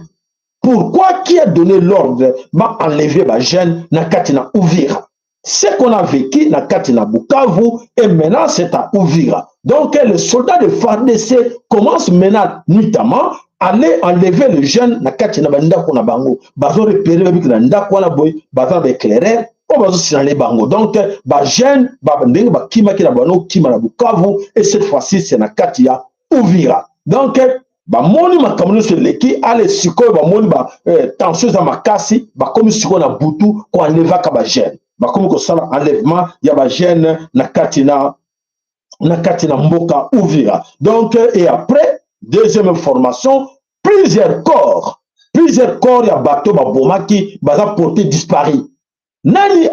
Pourquoi? Qui a donné l'ordre baenlever bajeune na kati na Uvira? Ce qu'on a vécu na kati na Bukavu et maintenant c'est à Uvira. Donc les soldats de FARDC commencent maintenant nuitamment aller enlever les jeunes na kati na bandako na bango. Bazorepérer, babiki na ndako wana boye, baza na baéclaireur oyo bazosignaler bango. Donc bajeune ndenge bakimaki na bango kima na Bukavu, et cette fois-ci c'est na kati ya Uvira. Donc bamoni makambo nyonso eleki ale. Sikoyo bamoni ba tension eza makasi. Bakomi sikoyo na butu koenlevaka bajeune, bakomi kosala enlèvement ya bajeune na kati na mboka Uvira. Donc, et après, deuxième information, plusieurs corps ya bato babomaki baza porté disparu. Nani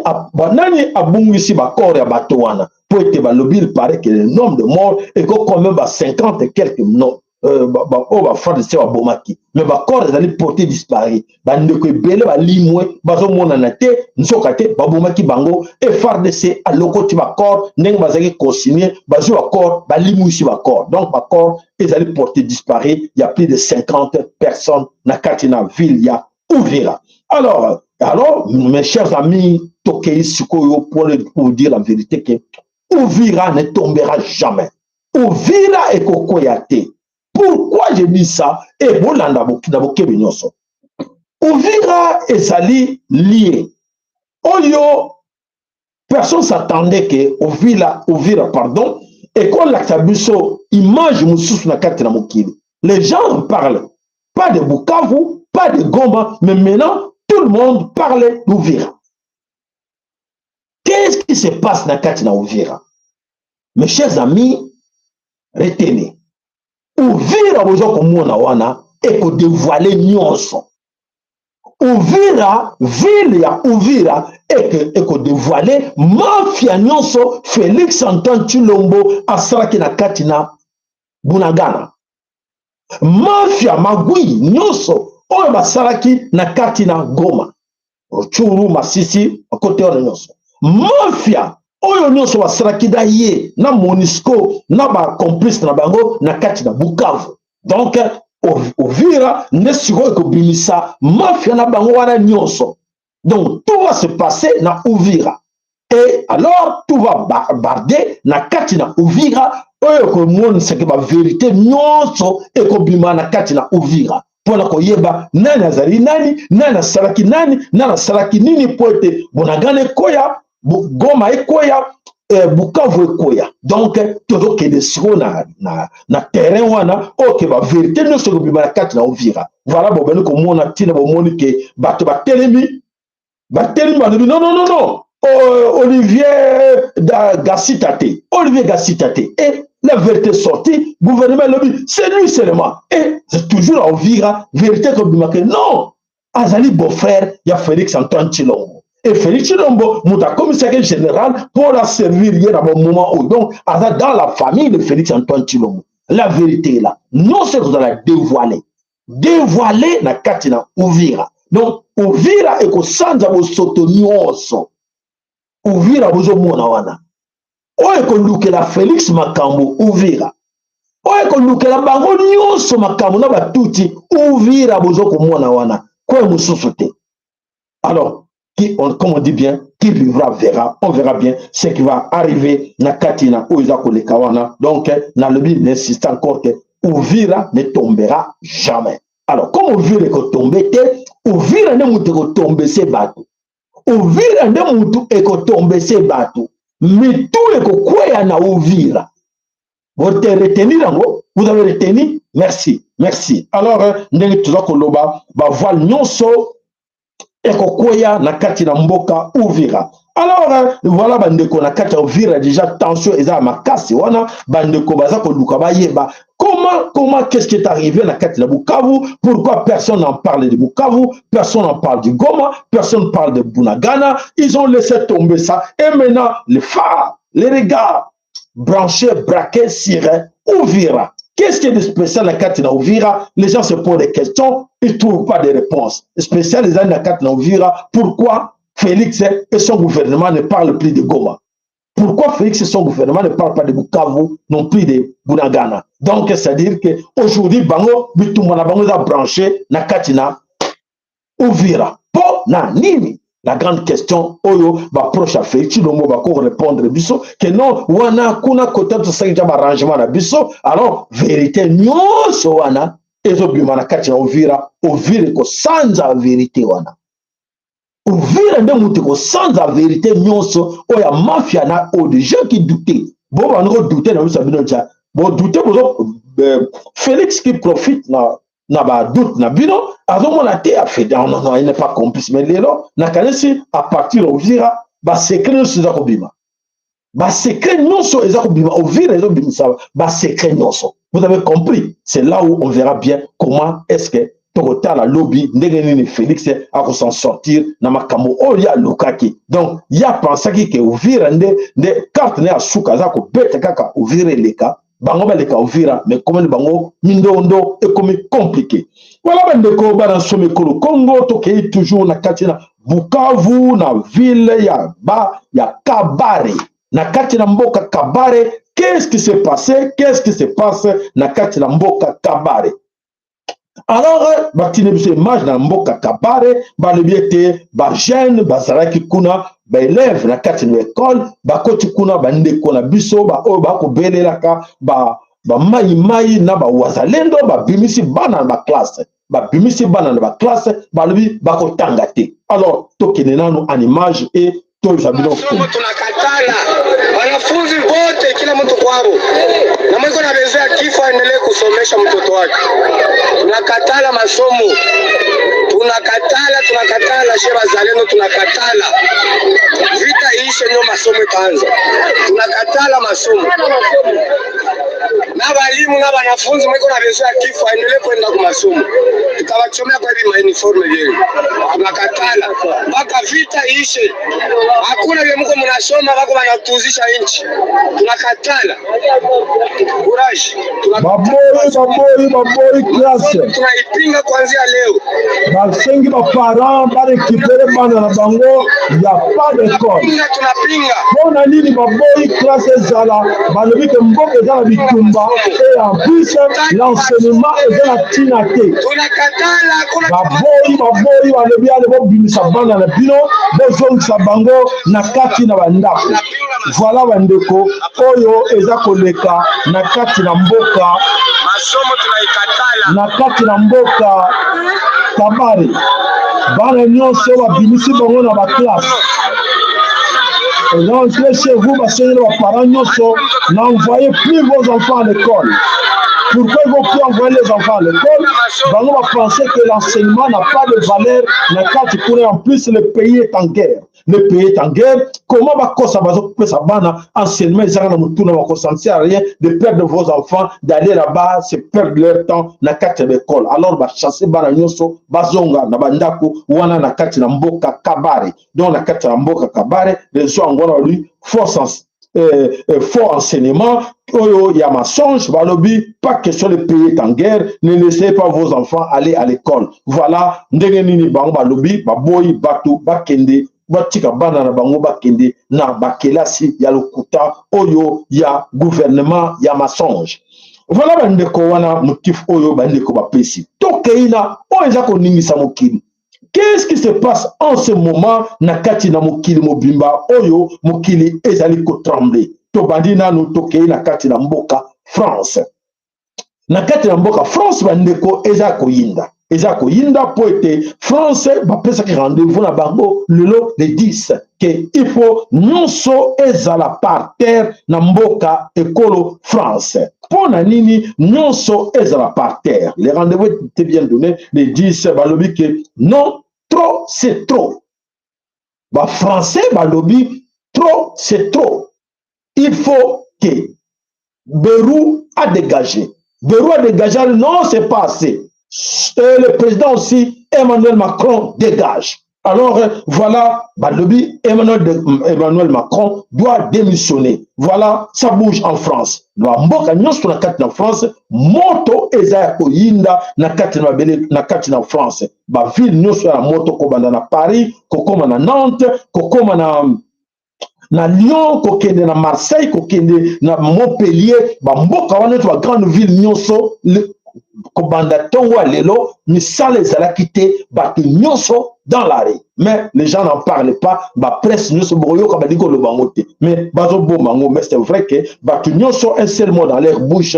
abungisi bacorps ya bato wana? Po ete balobi, il paraît que le nombre de morts eko quand même ba 50 et quelques, non, oyo baFARDC babomaki, mais bacorps ezali porté disparu. Bandeko ebele balimwe, bazomonana te, nzoka te babomaki bango e FARDC alokoti bacorps ndenge bazalaki consigne. Bazwi bacorps, balimwisi bacorps. Donc bacorps ezali porté disparu ya plus de 50 personnes na kati na ville ya Uvira. Alors, mes chers amis, tokei sikoyo pour dire la vérité que Uvira ne tombera jamais. Uvira ekokwea te. Pourquoi je dis ça? E bolanda na bokebi nyonso. Uvira ezali lié oyo personne s'attendait que Uvira, Uvira, pardon, ekolakisa biso image mosusu na kati na mokili. Les gens en parlent pas de Bukavu, pas de Goma, mais maintenant tout le monde parle d'Uvira. Qu'est-ce qui se passe na kati na Uvira? Mes chers amis, retenez: Uvira boza komona wana ekodévoiler nyonso. Uvira, ville ya Uvira ekodévoiler mafia nyonso Félix Antoine Tshilombo asalaki na kati na Bunagana. Mafia magui nyonso oyo basalaki na kati na Goma, Rutshuru, Masisi, kote wana nyonso, mafia oyo nyonso basalaki na ye na Monusco na bacomplice na bango na kati na Bukavu. Donc Uvira nde sikoyo ekobimisa mafia na bango wana nyonso. Donc tout va se passer na Uvira et alors tout va barder na kati na Uvira, oyo ekomonisaki baverité nyonso ekobima na kati na Uvira mpo na koyeba nani azali nani, nani asalaki nani, nani asalaki nini, mpo ete Bunagana ekoya, Goma ekoya, Bukavu ekoya. Donc tozokende sikoyo na terrain wana oyo ke baverité nyonso ekobima na kati na Uvira. Voilà, bobandi komona ntina, bomoni ke bato batelemi, batelemi, balobi: "Non, non, non, non, Olivier Gasita te, Olivier Gasita te." Et la vérité sortie, gouvernement elobi: "C'est lui seulement." Et c'est toujours à Uvira vérité ekobima ke non, azali beau-frère ya Félix Antoine Tshilombo, et Félix Tshilombo moto akomisaki général pour la servir ye na bamoment oyo. Donc aza dans la famille de Félix Antoine Tshilombo. La vérité est là, non seulement kozala dévoilé, dévoilé na kati na Uvira. Donc Uvira ekosanza bosoto nyonso. Uvira bozomona wana, oyo ekolukela Félix makambo, Uvira oyo ekolukela bango nyonso makambo na batuti. Uvira bozokomona wana, koyo mosusu te. Alors qui, comme on dit bien, qui vivra verra. On verra bien ce qui va arriver na kati na oyo eza koleka wana. Donc nalobi, n'insiste encore que Uvira ne tombera jamais. Alors comme Uvira ekotombe te, Uvira nde moto ekotombe se bato, Uvira nde motu ekotombe se bato, mitu ekokweya na Uvira. Vous retenir yango, vous avez retenu? Merci, merci. Alors ndenge toza koloba, bavoile nyonso ekokweya na kati na mboka Uvira. Alors voilà, bandeko, na kati ya Uvira déjà tension eza ya makasi wana. Bandeko baza koluka bayeba comment, qu'est-ce qui est arrivé na kati na Bukavu. Pourquoi personne n'en parle de Bukavu, personne n'en parle du Goma, personne ne parle de Bunagana? Ils ont laissé tomber ça et maintenant les phares, les regards branchés, braqués sur Uvira. Qu'est-ce qui est de spécial na kati na Uvira? Les gens se posent des questions, ils ne trouvent pas de réponses. Spécial eza na kati na Uvira. Pourquoi Félix et son gouvernement ne parlent plus de Goma? Pourquoi Félix et son gouvernement ne parlent pas de Bukavu, non plus de Bunagana? Donc, c'est-à-dire qu'aujourd'hui, bango, bitumba na bango eza branché na kati na Uvira. Po na nini? La grande question oyo baproche ya Félix Tshilombo bako répondre biso ke non, wana kuna kota tosalaki ja baarrangement na biso. Alors vérité nyonso wana ezobima na kati na Uvira. Uvira ekosanza vérité wana. Uvira nde moto ekosanza vérité nyonso oyo ya mafia na oyo de gens qui doute. Bo bandi kodouter na biso ya bino ja bodouter, bozo Félix qui profite na badoute na bino, azomona te afe. Non, non, il n'est pas complice. Mais lelo nakanisi à partir Uvira basecret nyonso eza kobima, basecret nyonso eza kobima. Uvira ezobimisa basecret nyonso. Vous avez compris? C'est là où on verra bien comment est-ce que tokotala lobi ndenge nini Félix akosan sortir na makambo oyo ye alukaki. Donc ye apensaki ke Uvira nde carte ne ya suka, aza kobeta kaka Uvira eleka, bango baleka Uvira, mais komoni bango mindondo ekomi compliqué. Voilà, bandeko bana nsomi ekolo Congo, tokei toujours na kati na Bukavu, na ville ya ba ya Kabare, na kati na mboka Kabare. Qu'est-ce qui s'est passé? Qu'est-ce qui se passe na kati na mboka Kabare? Alors batindi biso image na mboka Kabare, balobi ete bajeune bazalaki kuna, baélève na kati na ekole bakoti kuna. Bandeko na biso baoyo bakobelelaka bamaimai na bawazalendo babimisi bana na baclasse, babimisi bana na baclasse, balobi bakotanga te. Alors tokende nanu en image e toyebisa bino. Masomo tunakatala, wanafunzi wote, kila mtu kwao, na mwiko na bezea kifo aendelee kusomesha mtoto wake. Tunakatala masomo, tunakatala, tunakatala, she bazalendo tunakatala. Vita iishe ndio masomo itaanza. Tunakatala masomo. Na balimu na banafunzi mwiko na besoin ya kifo aendelee kwenda ku masomo, tutawachomea kwa hivi mauniforme vyenu. Tunakatala mpaka vita ishe. Hakuna vya mko mnasoma wako wanatuzisha nchi, tunakatala. Courage, Baboyi, baboyi, baboyi classe. Tunaipinga kuanzia leo. Basengi baparent barécupérer bana na bango, ya pas d'école. Tunapinga, tunapinga. Mpo na nini baboyi classe ezala? Balobi ke mboka eza na bitumba et en plus l'enseignement eza na ntina te. Tunakatala, hakuna. Baboyi, baboyi, balobi ale bobimisa bana na bino, bozongisa bango na kati na bandako. Voilà bandeko, oyo eza koleka na kati na mboka Masomo tunaikatala. Na kati na mboka Kabare, bana nyonso babimisi bango na baclasse. Rentrez chez vous. Basengeli baparent nyonso, n'envoyez plus vos enfants à l'école. Pourquoi ils vont plus envoyer les enfants à l'école? Bango bapenser que l'enseignement n'a pas de valeur na kati kuna. En plus, le pays est en guerre. Le pays est en guerre, comment bakosa bazopesa bana enseignement? Ezaka na motuna bakosa, ça ne sert à rien de perdre vos enfants, d'aller là-bas, c'est perdre leur temps na kati ya l'école. Alors bachasser bana nyonso, bazonga na bandako wana na kati na mboka Kabare. Donc na kati ya mboka Kabare, réseau yango wana balobi force faux enseignement oyo ya mensonge. Balobi pas question, le pays est en guerre, ne laissez pas vos enfants aller à l'école. Voilà ndenge nini bango balobi baboyi bato bakende, batika bana na bango bakende na bakelasi ya lokuta oyo ya gouvernement ya mensonge. Voilà bandeko, wana motif oyo bandeko bapesi. Tokei na oyo eza koningisa mokili. Qu'est-ce qui se passe en ce moment na kati na mokili mobimba oyo mokili ezali kotrembler? Tobandi nanu, tokei na kati na mboka France. Na kati na mboka France, bandeko, eza koyinda, eza koyinda mpo ete France bapesaki rendez-vous na bango lelo le 10 ke il faut nyonso ezala par terre na mboka ekolo France. Mpo na nini nyonso ezala par terre? Le rendez-vous était bien donné le 10. Balobi ke non, trop c'est trop. Bafrançais balobi trop c'est trop, il faut que Bayrou a dégagé. Bayrou a dégagé, non, c'est pas assez. Et le président aussi, Emmanuel Macron, dégage. Alors, voilà, balobi, Emmanuel Macron doit démissionner. Voilà, ça bouge en France. Mboka nyonso na kati na France, moto eza ya koyinda na kati na mabele na kati na France. Ba ville nyonso ya moto, kobanda na Paris, kokoma na Nantes, kokoma na Lyon, kokende na Marseille, kokende na Montpellier, bamboka wana nyonso, bagrande ville nyonso, kobanda ntongo ya lelo misala ezalaki te, bato nyonso dans la rue. Mais les gens n'en parlent pas. Bapresse nyonso bokoyoka balingi koloba yango te, mais bazobomba yango. Mais c'est vrai que bato nyonso, un seul mot dans leur bouche: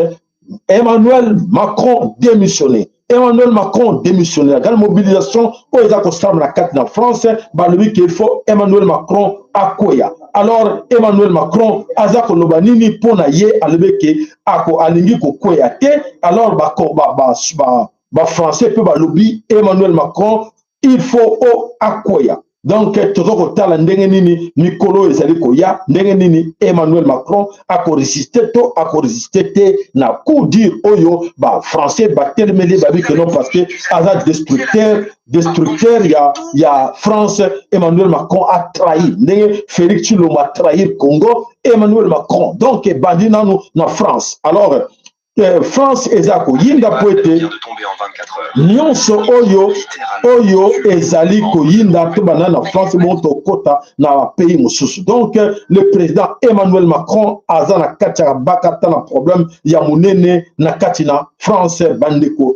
Emmanuel Macron démissionné, Emmanuel Macron démissionné. La grande mobilisation oyo eza kosalama na kati na France, balobi qu'il faut Emmanuel Macron akwea. Alors Emmanuel Macron aza koloba nini mpo na ye? Alobi ke ako alingi kokwea te. Alors bafrançais ba, ba, ba mpe balobi Emmanuel Macron il faut o akwea. Donc toza kotala ndenge nini mikolo oyo ezali koya, ndenge nini Emmanuel Macron akorésister to akorésister te na coup dur oyo bafrançais batelemeli. Babi ke non, parce que aza destructeur, destructeur ya France. Emmanuel Macron a trahi ndenge Félix Tshilombo a trahir Congo. Emmanuel Macron, donc ebandi nanu na France. Alors France eza koyinda po ete nyonso oyo ezali koyinda. Tobanda na France, bongo tokɔta na bapays mosusu. Donc le président Emmanuel Macron aza na kati ya bakata na problème ya monene na kati na France. Bandeko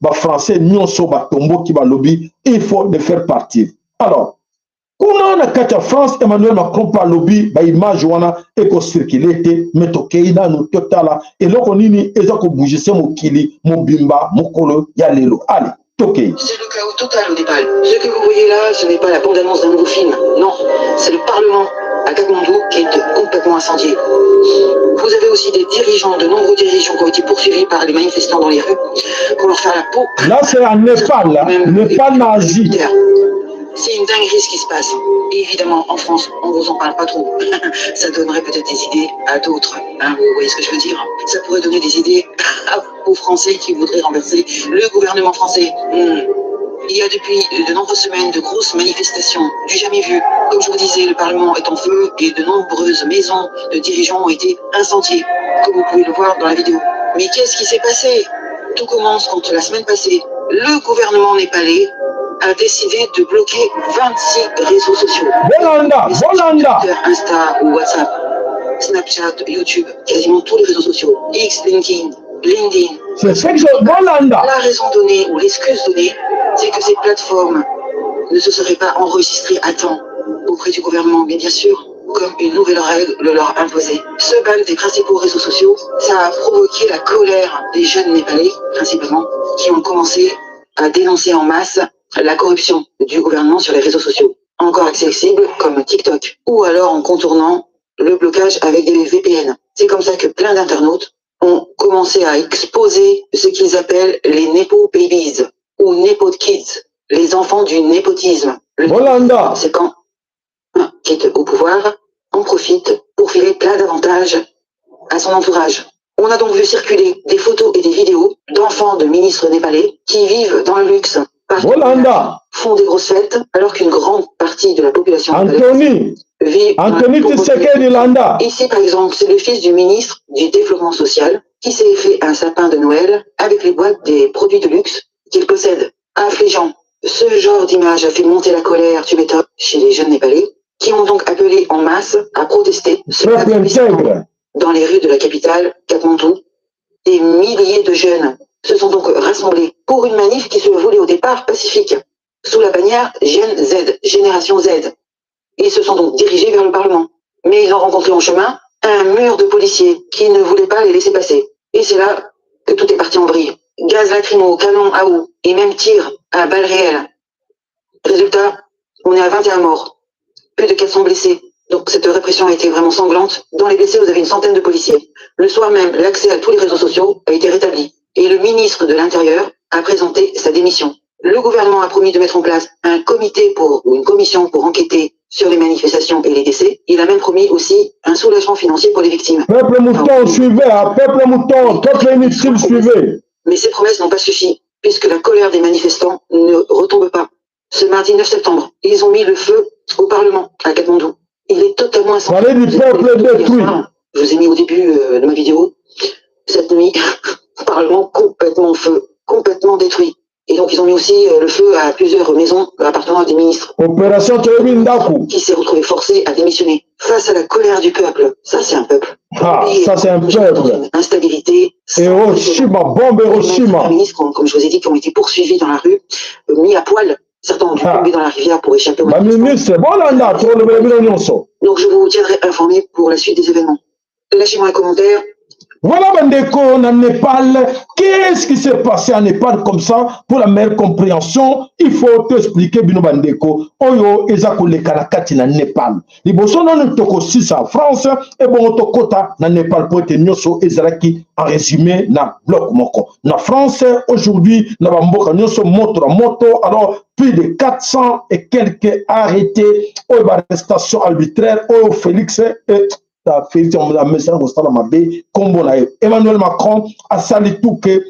bafrançais ba nyonso batomboki, balobi il faut le faire partir. Alors kuna na kati ya France, Emmanuel Macron mpe alobi baimage wana ekocirculer te. Me tokei nanu totala eloko nini eza kobouger mokili mobimba mokolo ya lelo. Ale, tokei. C'est le chaos total au Népal. Ce que vous voyez là, ce n'est pas la bande-annonce d'un nouveau film. Non, c'est le Parlement à Katmandou qui est complètement incendié. Vous avez aussi des dirigeants, de nombreux dirigeants qui ont été poursuivis par les manifestants dans les rues pour leur faire la peau. Là, c'est en Népal, là. Même Népal na Asie. C'est une dinguerie ce qui se passe. Et évidemment, en France, on vous en parle pas trop. Ça donnerait peut-être des idées à d'autres. Hein, vous voyez ce que je veux dire? Ça pourrait donner des idées aux Français qui voudraient renverser le gouvernement français. Il y a depuis de nombreuses semaines de grosses manifestations, du jamais vu. Comme je vous disais, le Parlement est en feu et de nombreuses maisons de dirigeants ont été incendiées, comme vous pouvez le voir dans la vidéo. Mais qu'est-ce qui s'est passé? Tout commence quand la semaine passée, le gouvernement népalais a décidé de bloquer 26 réseaux sociaux. Bolanda, Bolanda. Twitter, Insta ou WhatsApp, Snapchat, YouTube, quasiment tous les réseaux sociaux, X, LinkedIn, LinkedIn. C'est ce que je... Bolanda. La raison donnée ou l'excuse donnée, c'est que ces plateformes ne se seraient pas enregistrées à temps auprès du gouvernement, mais bien sûr, comme une nouvelle règle le leur imposait. Ce ban des principaux réseaux sociaux, ça a provoqué la colère des jeunes Népalais, principalement, qui ont commencé à dénoncer en masse la corruption du gouvernement sur les réseaux sociaux, encore accessibles comme TikTok, ou alors en contournant le blocage avec des VPN. C'est comme ça que plein d'internautes ont commencé à exposer ce qu'ils appellent les Nepo Babies ou Nepo Kids, les enfants du népotisme. Le Bolanda. C'est quand un qui est au pouvoir en profite pour filer plein d'avantages à son entourage. On a donc vu circuler des photos et des vidéos d'enfants de ministres népalais qui vivent dans le luxe, Bolanda. font des grosses fêtes, alors qu'une grande partie de la population Anthony. vit dans la Anthony pauvreté. Tshisekedi Landa. Ici, par exemple, c'est le fils du ministre du Développement social qui s'est fait un sapin de Noël avec les boîtes des produits de luxe qu'il possède. Affligeant. Ce genre d'image a fait monter la colère, tu m'étonnes, chez les jeunes Népalais, qui ont donc appelé en masse à protester ce Peuple intègre. dans les rues de la capitale, Katmandou. Des milliers de jeunes se sont donc rassemblés pour une manif qui se voulait au départ pacifique, sous la bannière Gen Z, Génération Z. Ils se sont donc dirigés vers le Parlement. Mais ils ont rencontré en chemin un mur de policiers qui ne voulaient pas les laisser passer. Et c'est là que tout est parti en vrille. Gaz lacrymo, canon à eau et même tir à balles réelles. Résultat, on est à 21 morts, plus de 400 blessés. Donc cette répression a été vraiment sanglante. Dans les blessés, vous avez une centaine de policiers. Le soir même, l'accès à tous les réseaux sociaux a été rétabli. Et le ministre de l'Intérieur a présenté sa démission. Le gouvernement a promis de mettre en place un comité pour, ou une commission pour enquêter sur les manifestations et les décès. Il a même promis aussi un soulagement financier pour les victimes. Peuple mouton, suivez, hein, peuple mouton, peuple inutile, suivez. Mais ces promesses n'ont pas suffi, puisque la colère des manifestants ne retombe pas. Ce mardi 9 septembre, ils ont mis le feu au Parlement, à Katmandou. Il est totalement incendié. Parlez du peuple détruit. Je vous ai mis au début de ma vidéo, cette nuit, Parlement complètement feu, complètement détruit. Et donc ils ont mis aussi le feu à plusieurs maisons appartenant à des ministres. Opération Toyebi Ndaku. Qui s'est retrouvé forcé à démissionner. Face à la colère du peuple. Ça c'est un peuple. Ah, ça c'est un peuple. Instabilité. Hiroshima, bombe Hiroshima. Les ministres, comme je vous ai dit, qui ont été poursuivis dans la rue, mis à poil. Certains ont dû tomber dans la rivière pour échapper au Ba ministre, Bolanda, tolobela nyonso. Donc je vous tiendrai informé pour la suite des événements. Lâchez-moi un commentaire. Voilà bandeko na Népal. Qu'est-ce qui s'est passé en Népal comme ça? Pour la meilleure compréhension, il faut t'expliquer bino bandeko. Oyo eza koleka na kati na Népal. Liboso nanu tokosisa France et bon tokota na Népal po ete nyonso ezalaki en résumé na bloc moko. Na France aujourd'hui na bamboka nyonso moto na moto, alors plus de 400 et quelques arrêtés oyo ba arrestation arbitraire oyo Félix et Félix amesana kosala mabe kombo na ye. Emmanuel Macron asali tout que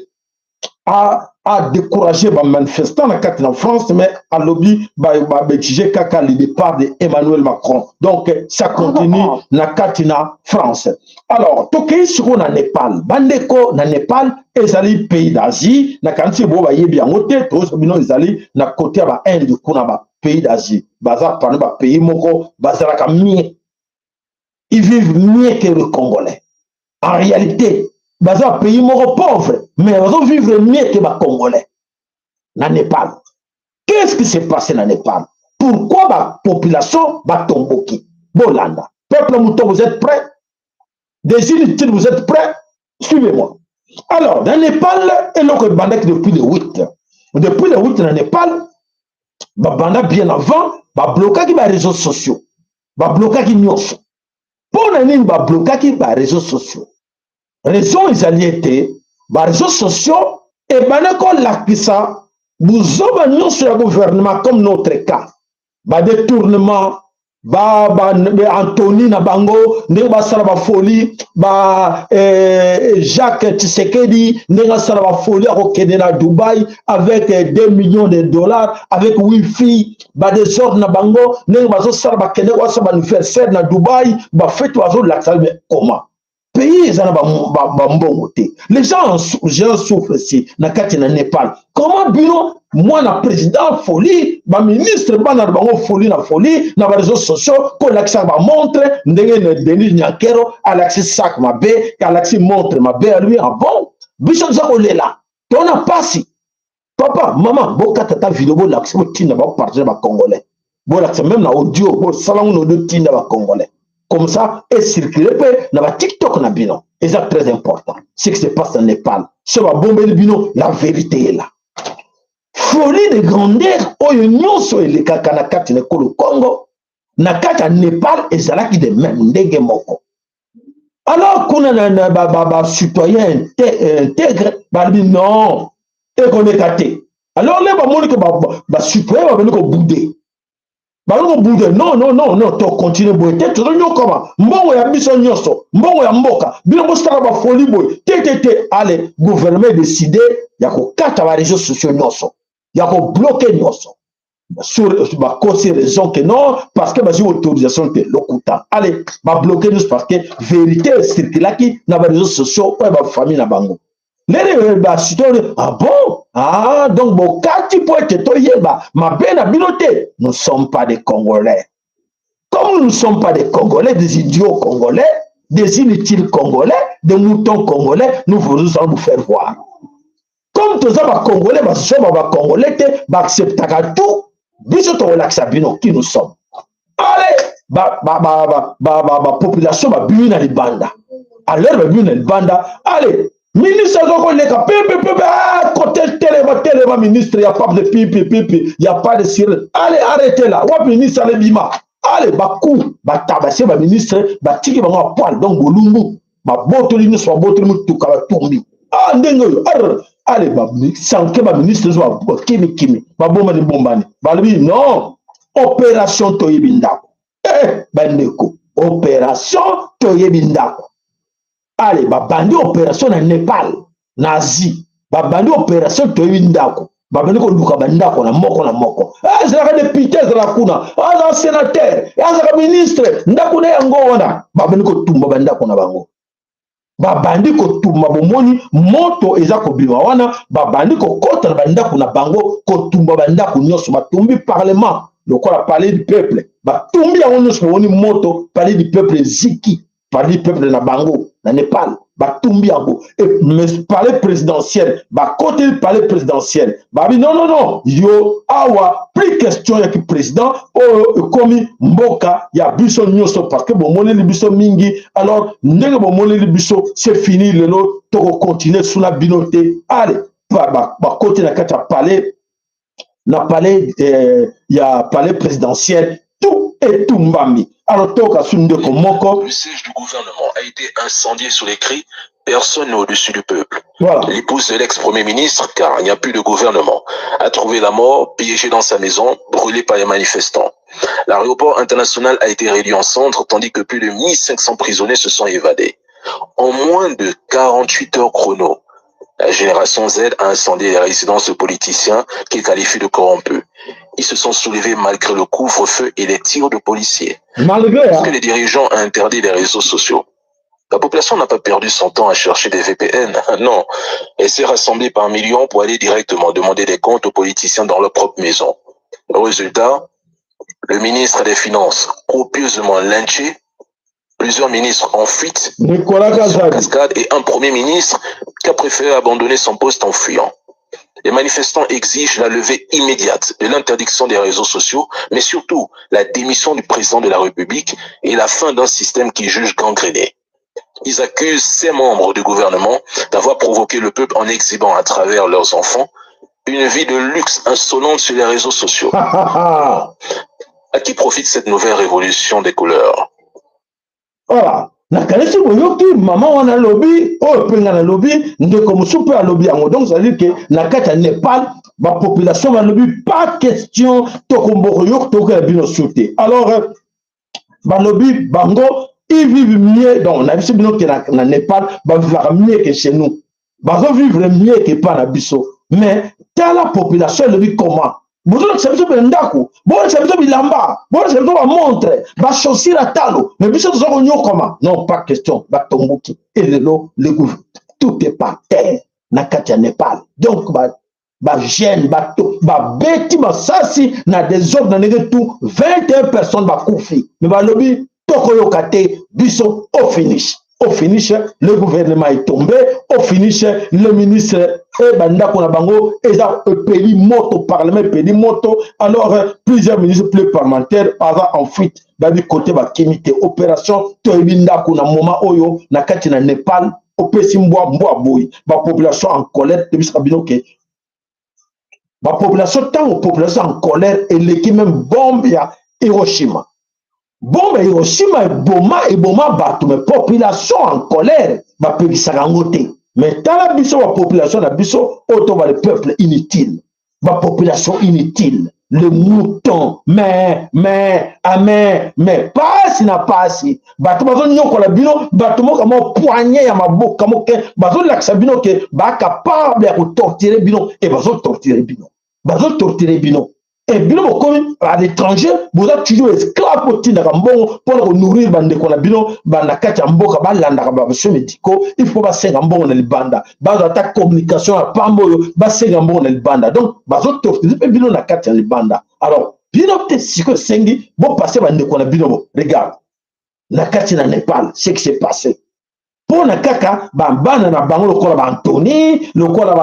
a découragé ba manifestant na kati na France, mais alobi ba exige kaka le départ de Emmanuel Macron. Donc ça continue na kati na France. Alors tokei sikoyo na Népal. Bandeko na Népal ezali pays d'Asie, na kanisi bo bayebi yango te, tozo bino ezali na côté ya ba Inde kuna ba pays d'Asie. Baza parmi ba pays moko bazalaka mieux. Ils vivent mieux que le Congolais. En réalité, baza pays moko pauvre, mais ils vivent mieux que les Congolais. Na Népal. Qu'est-ce qui s'est passé na Népal? Pourquoi la population va tomboki? Bolanda. Peuple mouton, vous êtes prêts? Des inutiles, vous êtes prêts? Suivez-moi. Alors, dans Népal, et l'autre bandek depuis le 8. Depuis le 8 dans Népal, ba banda bien avant, ba blokaki ba réseaux sociaux. Ba blokaki nyonso. Pour la nini ba blokaki ba réseaux sociaux? Raison ezali ete ba réseaux sociaux ebanda kolakisa buzoba nyonso ya gouvernement comme notre cas. Ba détournement ba, ba, ba Anthony na bango ndenge basala ba folie ba eh, Jacques Tshisekedi ndenge asala ba folie akokende na Dubaï avec eh, 2 millions de dollars avec wifi ba désordre na bango ndenge bazosala bakende kosala ba anniversaire na Dubaï ba fete bazolakisa mais comment pays eza na bambongo te? Les gens gens souffrent ici na kati na Népal. Comment bino mwana président folie, baministre bana na bango folie na folie na baréseaux sociaux, kolakisaka bamontre ndenge Denis Nyakeru alakisi sac mabe, alakisi montre mabe, alobi ah bon, biso toza kolela tona pasi. Papa, mama, bokata ta video, bolakisa, botinda bapartage bacongolais, bolakisa même na audio, bosala ngo na audio, tinda bacongolais comme ça ecircule mpe na batiktok na bino. Eza très important ce qui se passe na Népal. So babombeli bino, la vérité est là. Folie de grandeur oyo nyonso elekaka na kati na ekolo Congo, na kati ya Népal ezalaki de même ndenge moko. Alors kuna na bacitoyen intègre balobi non, ekoleka te. Alors le bamoni ke bacitoyen babandi kobouder, bango kobouder: non, non, non, non, tocontinue boye te, tozonyokama, mbongo ya biso nyonso, mbongo ya mboka, bino bosala bafolie boye te, te, te. Ale, gouvernement décide ya kokata baréseaux sociaux nyonso, ya kobloquer nyonso sur bakosi raison que non, parce que bazwi autorisation te. Lokuta. Ale, babloquer nyonso parce que vérité ecirculaki na baréseaux sociaux oyo bafamille na bango ndenge basitoli. Ah bon, ah donc bokati mpo ete toyeba mabe na bino te. Nous sommes pas des Congolais. Comme nous ne sommes pas des Congolais, des idiots Congolais, des inutiles Congolais, des moutons Congolais, nous vous allons vous faire voir. Comme toza bacongolais bazoba, bacongolais te baacceptaka tout, biso tokolakisa bino qui nous sommes. Ale, bapopulation babimi na libanda. Alors babimi na libanda, ale, ministre aza koleka pepepepe kote: telema, telema ministre, ya pas de pipi pipi, ya pas de sirène. Ale, arrêtez là, wapi ministre? Ale, bima. Ale, baku batabase baministre, batiki bango à poil, donc bolumbu, babotoli nyonso, babotoli motuka, batumbi. Ah, ndenge oyo ale sanke baministre nyonso bakimikimi, babombani bombani, balobi non, opération toyebi ndako. Eh, bandeko, opération toyebi ndako. Ale, babandi opération na Népal, na Asie, babandi opération toyebi ndako, babandi koluka bandako na moko na moko. Azalaka député, azalaka kuna, azalaka sénateur, azalaka ministre, ndako na yango wana. Babandi kotumba bandako na bango, babandi kotumba. Bomoni moto eza kobima wana. Babandi kokɔta na bandako na bango, kotumba bandako nyonso. Batumbi parlement lokola palais du peuple, batumbi yango nyonso. Bomoni moto, palais du peuple eziki, palais du peuple na bango na Népal, batumbi yango. Palais présidentiel, bakoteli palais présidentiel, babi non, non, non, yo awa plus question yaki président. Oyo ekomi mboka ya biso nyonso parce que bomoneli biso mingi. Alors ndenge bomoneli biso, c'est fini, lelo tokocontinue suna bino te. Ale, bakoti na kati ya palais, na palais ya palais présidentiel, tout etumbami. Alors toyoka su ndeko moko. Le siège du gouvernement a été incendié sous les cris: Personne n'est au-dessus du peuple. Voilà. L'épouse de l'ex-premier ministre, car il n'y a plus de gouvernement, a trouvé la mort piégée dans sa maison, brûlée par les manifestants. L'aéroport international a été réduit en cendres, tandis que plus de 1500 prisonniers se sont évadés. En moins de 48 heures chrono, la génération Z a incendié les résidences de politiciens qu'ils qualifient de corrompus. Ils se sont soulevés malgré le couvre-feu et les tirs de policiers. Malgré Parce que les dirigeants ont interdit les réseaux sociaux. La population n'a pas perdu son temps à chercher des VPN. Non. Elle s'est rassemblée par millions pour aller directement demander des comptes aux politiciens dans leur propre maison. Le résultat, le ministre des Finances copieusement lynché, plusieurs ministres en fuite, Nicolas Kazadi cascade et un premier ministre qui a préféré abandonner son poste en fuyant. Les manifestants exigent la levée immédiate de l'interdiction des réseaux sociaux, mais surtout la démission du président de la République et la fin d'un système qu'ils jugent gangréné. Ils accusent ces membres du gouvernement d'avoir provoqué le peuple en exhibant à travers leurs enfants une vie de luxe insolente sur les réseaux sociaux. À qui profite cette nouvelle révolution des couleurs? Voilà, nakanisi boyoki mama wana alobi oyo mpe nga nalobi, ndeko mosusu mpe alobi yango. Donc c'est-à-dire que na kati ya Népal Bapopulation balobi pas question, tokombokoyoka tokokela bino su te. Alors balobi bango ils vivent mieux. Donc na biso bino ke na Népal bavivaka mieux que chez nous, bazovivre mieux que pa na biso. Mais tala population elobi comment bozolakisa biso mpe ndako, bolakisa biso bilamba, bolakisa biso bamontre, bachaussure ya talo, mais biso toza konyokoma. Non, pas question. Batomboki elelo, tout est par terre na kati ya Népal. Donc bajeune bato babeti masasi na désordre na ndenge tout, 21 personnes bakufi. Mais balobi tokoyoka te biso au finish. Au finish, le gouvernement est tombé. Au finish, le ministre e bandako na bango eza epeli moto, parlement epeli moto. Alors plusieurs ministres, plus parlementaires aza en fuite, babi kote bakimi te. Opération toyebi ndako na moment oyo na kati na Népal, opesi mbwa, mbwa boyi. Bapopulation en colère, tobisaka bino ke bapopulation, ntango population en colère eleki même bombe ya Hiroshima. Bombe ya Hiroshima eboma, eboma bato, mais population en colère bapekisaka yango te. Mais tala biso bapopulation na biso oyo toba le peuple inutile, bapopulation inutile, le mouton. Mais amen, mais pasi na pasi, bato bazonyokola bino, bato moko mwa poignée ya maboka moke bazolakisa bino ke bacapable ya kotorturer bino. E bazotorturer bino, bazotorturer bino. E bino bokomi à l'étranger, boza toujours esclave. Botindaka mbongo mpona konourrir bandeko na bino na kati ya mboka, balandaka basoins médicaux, il faut basenga mbongo na libanda, bazwa ata communication ya pamba oyo, basenga mbongo na libanda. Donc bazotorturer mpe bino na kati ya libanda. Alors bino te sikoyo esengi bopase bandeko na bino. Bo regarde na kati na Népal ce qui s'est passé mpo na kaka bana na bango lokola baantony, lokola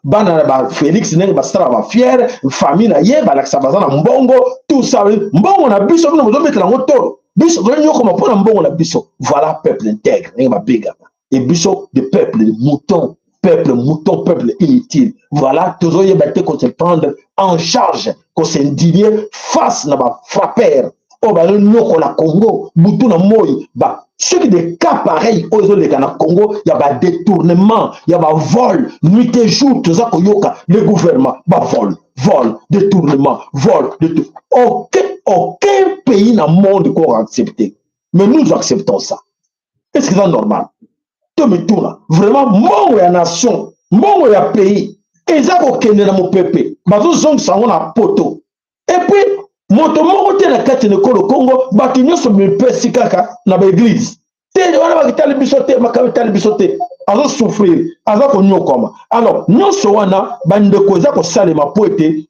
bana na bafélix, ndenge basala bafière famille na ye, balakisa baza na mbongo, tout ça. Mbongo na biso, bino bozobetela yango tolo, biso tozonyokoma mpo na mbongo na biso. Voilà peuple intègre ndenge babengaka e biso de peuple de mouton, peuple mouton, peuple inutile. Voilà, tozoyeba te kose prendre en charge, kos'indigner face na bafrappeur oyo bazonyokola Congo butu na moi. Ba soki des cas pareil oyo ezoleka na Congo ya badétournement, ya bavol, nuit et jour toza koyoka le gouvernement bavol, vol, détournement, vol détour. Aucun pays na monde ko accepter, mais nous acceptons ça. Est ce que c'est normal? Tomituna vraiment, mbongo ya nation, mbongo ya pays eza kokende na mopepe, bazozongisa yango na poto. Et puis moto moko te na kati na ekolo Congo, bato nyonso mipesi kaka na baeglise te wana, bakitali biso te, makambo etali biso te. Azosouffrir, aza konyokwama. Alors nyonso wana, bandeko, eza kosalema mpo ete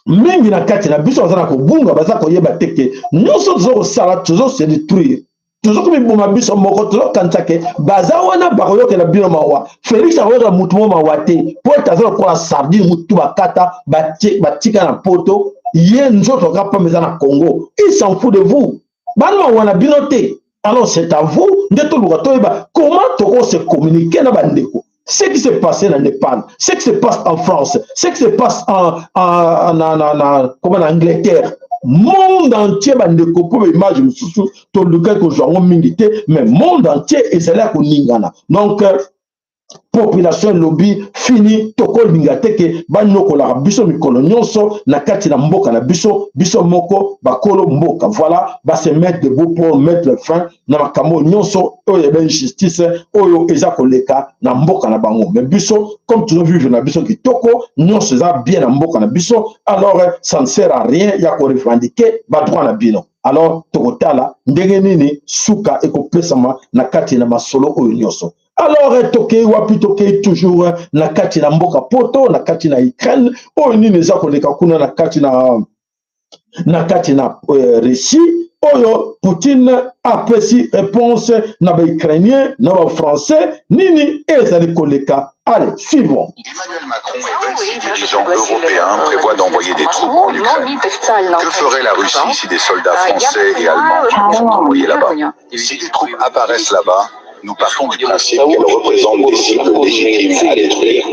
mingi na kati na biso baza na kobunga, baza koyeba te ke nyonso toza kosala, tozose détruire, tozokomiboma biso moko. Tozokanisa ke baza wana bakoyokela bino mawa. Félix akoyokela mutu mo mawa te, mpo ete aza lokola sardine, mutu bakata batika na poto, ye nzoto kaka pamba eza na Congo. Il s'en fout de vous, bana mawa na bino te. Alors c'est à vous nde toluka toyeba comment tokose communiquer na bandeko. Ce qui s'est passé na Népal, ce qui se passe en France, ce qui se passe en, comment, en Angleterre, monde entier, bandeko, mpo baimage mosusu tolukaki kozwa yango mingi te, mais monde entier ezali ya koningana. Donc population elobi fini, tokolinga te ke banyokolaka biso mikolo nyonso na kati na mboka na biso, biso moko bakolo mboka. Voilà, base mettre debout pour mettre fin na makambo nyonso oyo eba injustice oyo eza koleka na mboka na bango. Mais biso, comme tozovivre na biso kitoko, nyonso eza bien na mboka na biso, alors ça ne sert à rien ya korevendiquer badroit na bino. Alors tokotala ndenge nini suka ekopesama na kati na masolo oyo nyonso. Alors tokei wapi? Tokei toujours na kati na mboka poto, na kati na Ukraine. Oyo nini eza koleka kuna na kati na Russie, oyo Poutine apesi réponse na baukrainien, na bafrançais, nini ezali koleka? Allez, suivons. Emmanuel Macron et 26 dirigeants européens prévoient d'envoyer des troupes en Ukraine. Que ferait la Russie si des soldats français et allemands sont envoyés là-bas? Si des troupes apparaissent là-bas, nous partons du principe qu'elles représentent des cibles légitimes à détruire.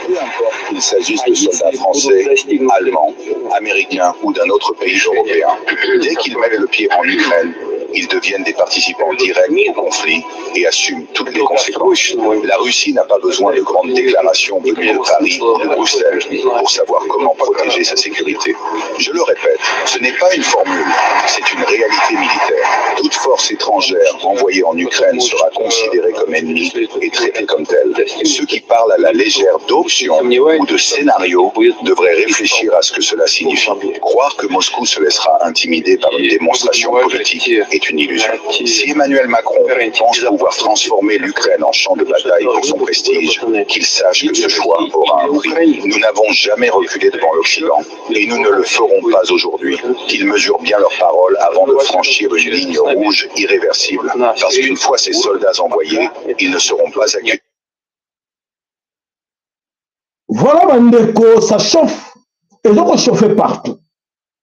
Peu importe qu'il s'agisse de soldats français, allemands, américains ou d'un autre pays européen, dès qu'ils mettent le pied en Ukraine, Ils deviennent des participants directs au conflit et assument toutes les conséquences. La Russie n'a pas besoin de grandes déclarations venues de Paris ou de Bruxelles pour savoir comment protéger sa sécurité. Je le répète, ce n'est pas une formule, c'est une réalité militaire. Toute force étrangère envoyée en Ukraine sera considérée comme ennemie et traitée comme telle. Ceux qui parlent à la légère d'options ou de scénarios devraient réfléchir à ce que cela signifie. Croire que Moscou se laissera intimider par une démonstration politique est une illusion. Si Emmanuel Macron pense pouvoir transformer l'Ukraine en champ de bataille pour son prestige, qu'il sache que ce choix aura un prix. Nous n'avons jamais reculé devant l'Occident et nous ne le ferons pas aujourd'hui. Qu'ils mesurent bien leurs paroles avant de franchir une ligne rouge irréversible. Parce qu'une fois ces soldats envoyés, ils ne seront pas accueillis. Voilà bandeko, ça chauffe. Eza kochauffe partout.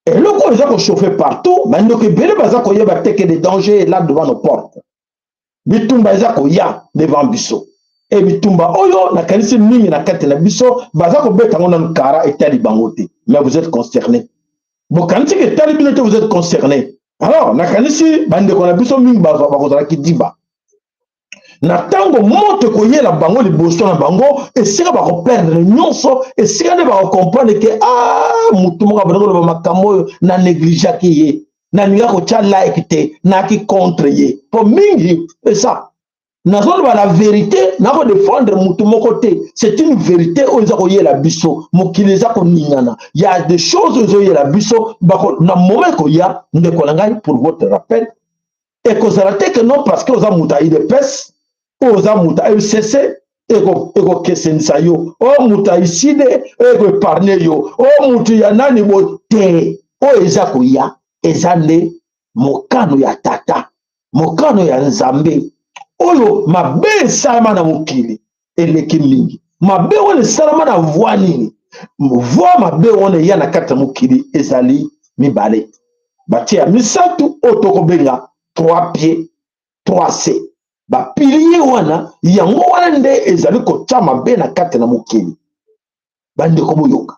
Eloko oyo eza kochauffe partout, bandeko ebele baza koyeba te que le danger est là devant nos portes. Bitumba eza koya devant biso. E bitumba oyo nakanisi mingi na kati na biso baza kobeta yango nanu kara etali bango te. Mais vous êtes concernés. Bokanisi ke etali bino te, vous êtes concernés. Alors nakanisi bandeko na biso mingi bakozala kidiba. Na ntango moto ekoyela bango liboso na bango, esika bakoperdre nyonso, esika nde bakokomprendre ke ah, motu moko abandi koloba makambo oyo na négligeaki ye, nalinga kotya like te, naki contre ye. Mpo mingi esa nazoloba la vérité, nakodefendre motu moko te. C'est une vérité oyo eza koyela biso. Mokili eza koningana, ya des choses oyo ezoyela biso na moment ekoya. Ndeko na ngai, pour votre rappel, ekozala te ke non, parce que oza moto ya UDPS, oyo oza moto ya UCC, ekokesenisa yo, oyo moto ya ECiDé ekoépargner yo, oyo moto ya nani boye te. Oyo eza koya eza nde mokano ya Tata, mokano ya Nzambe. Oyo mabe esalama na mokili eleki mingi. Mabe wana esalama na voie nini? Voie mabe wana eya na kati ya mokili ezali mibale, batie ya misato oyo tokobenga 3 pieds 3 C. Bapiliers wana, yango wana nde ezali kotia mabe na kati na mokili. Bandeko, boyoka,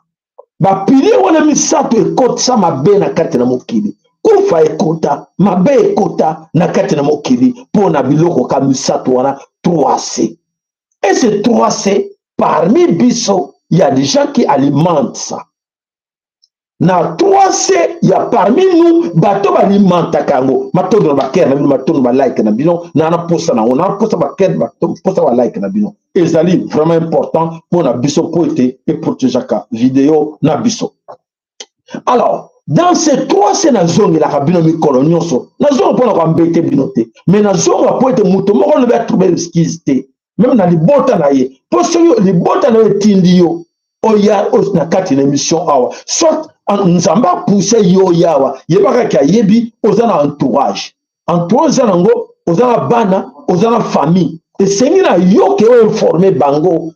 bapiliers wana misato ekotisa mabe na kati na mokili. Kufa ekota, mabe ekota na kati na mokili mpo na biloko ka misato wana, 3C. Et ce 3C, parmi biso, il y a des gens qui alimentent ça. Na 3C ya parmi nous, bato baalimentaka yango. Matondo na bacœur na bino, matondo balike na bino. Na posa nango, na posa bacœur, posa balike na bino ezali vraiment important mpo na biso, mpo ete eprotégeaka video na biso. Alors, dans ces 3C, nazongelaka bino mikolo nyonso. Nazonga mpona koembêter bino te, mais nazonga mpo ete moto moko lobi atrouve excuse te, même na libota na ye. Mpo soki libota na yo etindi yo oya na kati na émission awa, soit Nzambe apousse yo oya awa, yebaka ke ayebi oza na entourage. Entourage eza nango, oza na bana, oza na famille. Esengi na yo ke oinforme bango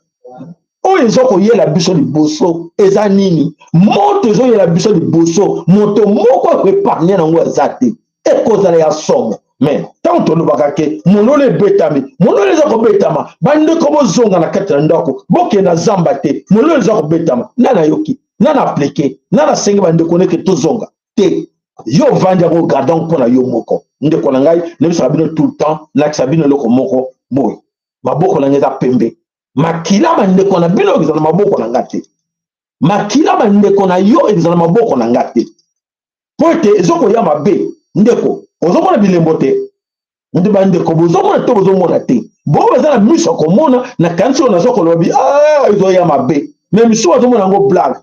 oyo eza koyela biso liboso eza nini. Moto ezoyela biso liboso, moto moko akoépargner nango aza te. Ekozala ya somo. Mais ntango tolobaka ke mololo ebetami, mololo eza kobetama, bandeko, bozonga na kati na ndako, bokende na zamba te, mololo eza kobetama. Nani ayoki? Nani aplike? Nani asengi bandeko neke tozonga te? Yo ovandi yango, garde mpo na yo moko. Ndeko na ngai, nayebisaka bino tout le temps, nakisa bino eloko moko boye: maboko na ngai eza pembe. Makila bandeko na bino ezala na maboko na nga te. Makila bandeko na yo ezala na maboko na nga te, mpo ete ezokoya mabe. Ndeko, ozomona bilembo te? Nde bandeko, bozomona te? Bozomona te? Bongo baza na miso ya komona. Nakanisi oyo naza koloba bi ah, ezoya mabe, mais misu bazomona yango blague,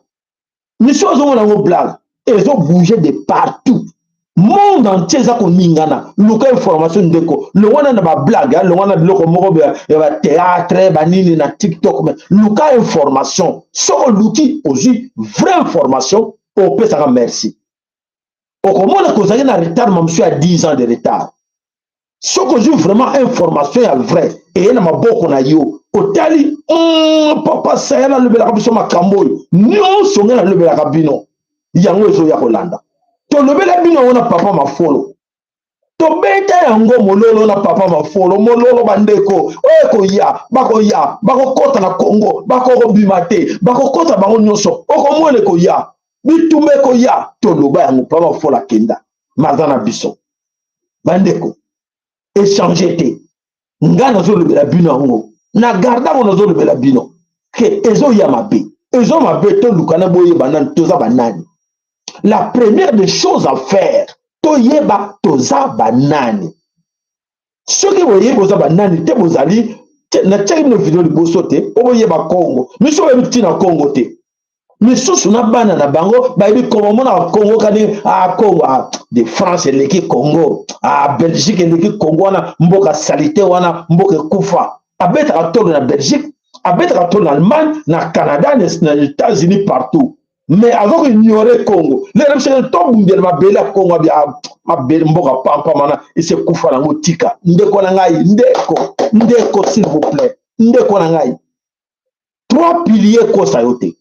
misu azomona yango blague. Ezobouge de partout, monde entier eza koningana. Luka information, ndeko. Longwana na bablague, longwana na biloko moko ya bathéâtre, banini na TikTok, mais luka information. Soki oluki, ozwi vraie information, opesaka merci. Okomona kozalaki na retard mamosu ya 10 ans de retard. Soki ozwi vraiment information ya vrai, eye na maboko na yo, otali papa Saya nalobelaka biso makambo oyo nyonso, ngai nalobelaka bino yango, ezoya kolanda. Tolobela bino yango na papa Mafolo, tobeta yango mololo na papa Mafolo, mololo. Bandeko, oyo ekoya, bakoya, bakokɔta na Kongo, bakokobima te, bakokɔta bango nyonso. Okomona ekoya, bitumba ekoya. Toloba yango, papa Mafolo akenda, maza na biso. Bandeko, echange te. Nga nazolobela bino yango na garde yango, nazolobela bino ke ezoya mabe, ezo mabe. Toluka na boyeba nani toza, banani. La première des choses à faire, toyeba toza banani. Soki boyebi boza banani te, bozali natiaki bino video liboso te po boyeba Kongo. Miso bayebi ntina Kongo te, misusu na bana na bango bayebi Kongo. Omonaka Kongo kani, ah, Kongo, ah, de France eleki Kongo, ah, Belgique eleki Kongo. Wana mboka salite, wana mboka ekufa. Abetaka tolo na Belgique, abetaka tolo na Allemagne, na Canada, na États-Unis, partout, mais aza koignore Congo. Lelo biso tobundela mabele ya Congo, abi ah, mabele mboka pampama na esi ekufa nango. Tika, ndeko na ngai, ndeko, ndeko, s'il vous plaît, ndeko na ngai, trois piliers ekosa yo te,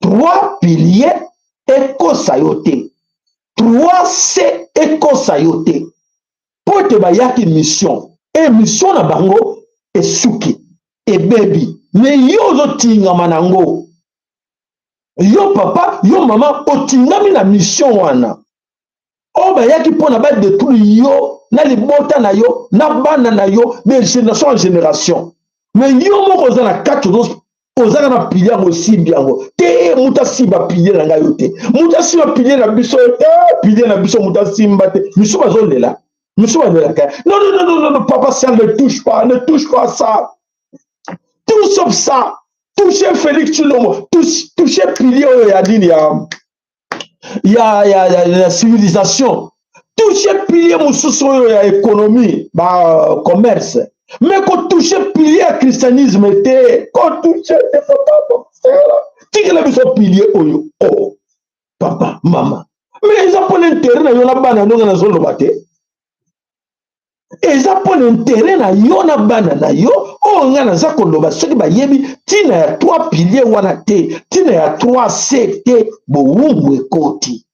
trois piliers ekosa yo te, trois C ekosa yo te, mpo ete bayaki mission e mission na bango esuki, ebebi. Me yo ozotingama nango, yo papa, yo mama, otingami na mission wana oyo bayaki mpona badetruire yo na libota na yo na bana na yo de génération en génération. Mais yo moko oza na kati, ozaka na pilier yango, osimbi yango te. Moto asimba pilier na ngai yo te, moto asimba pilier na biso te, pilier na biso moto asimba te. Misu bazolela, misu balelaka: non, non, non, non, non, papa, ça ne touche pas, ne touche pas ça, tout sauf ça. Touche Félix Tshilombo, touche pilier oyo ya nini, ya civilisation, touche pilier mosusu oyo ya économie, ba commerce, mais kotouche pilier ya christianisme te, kotouche te. Papa, tikela biso pilier oyo. Oh papa, mama, mais eza mpona intérêt na yo na bana. Ndonge nazoloba te, eza mpona intérêt na yo na bana na yo oyo ngai naza koloba. Soki bayebi ntina ya trois pilier wana te, ntina ya 3 C te, bowumbu ekoti.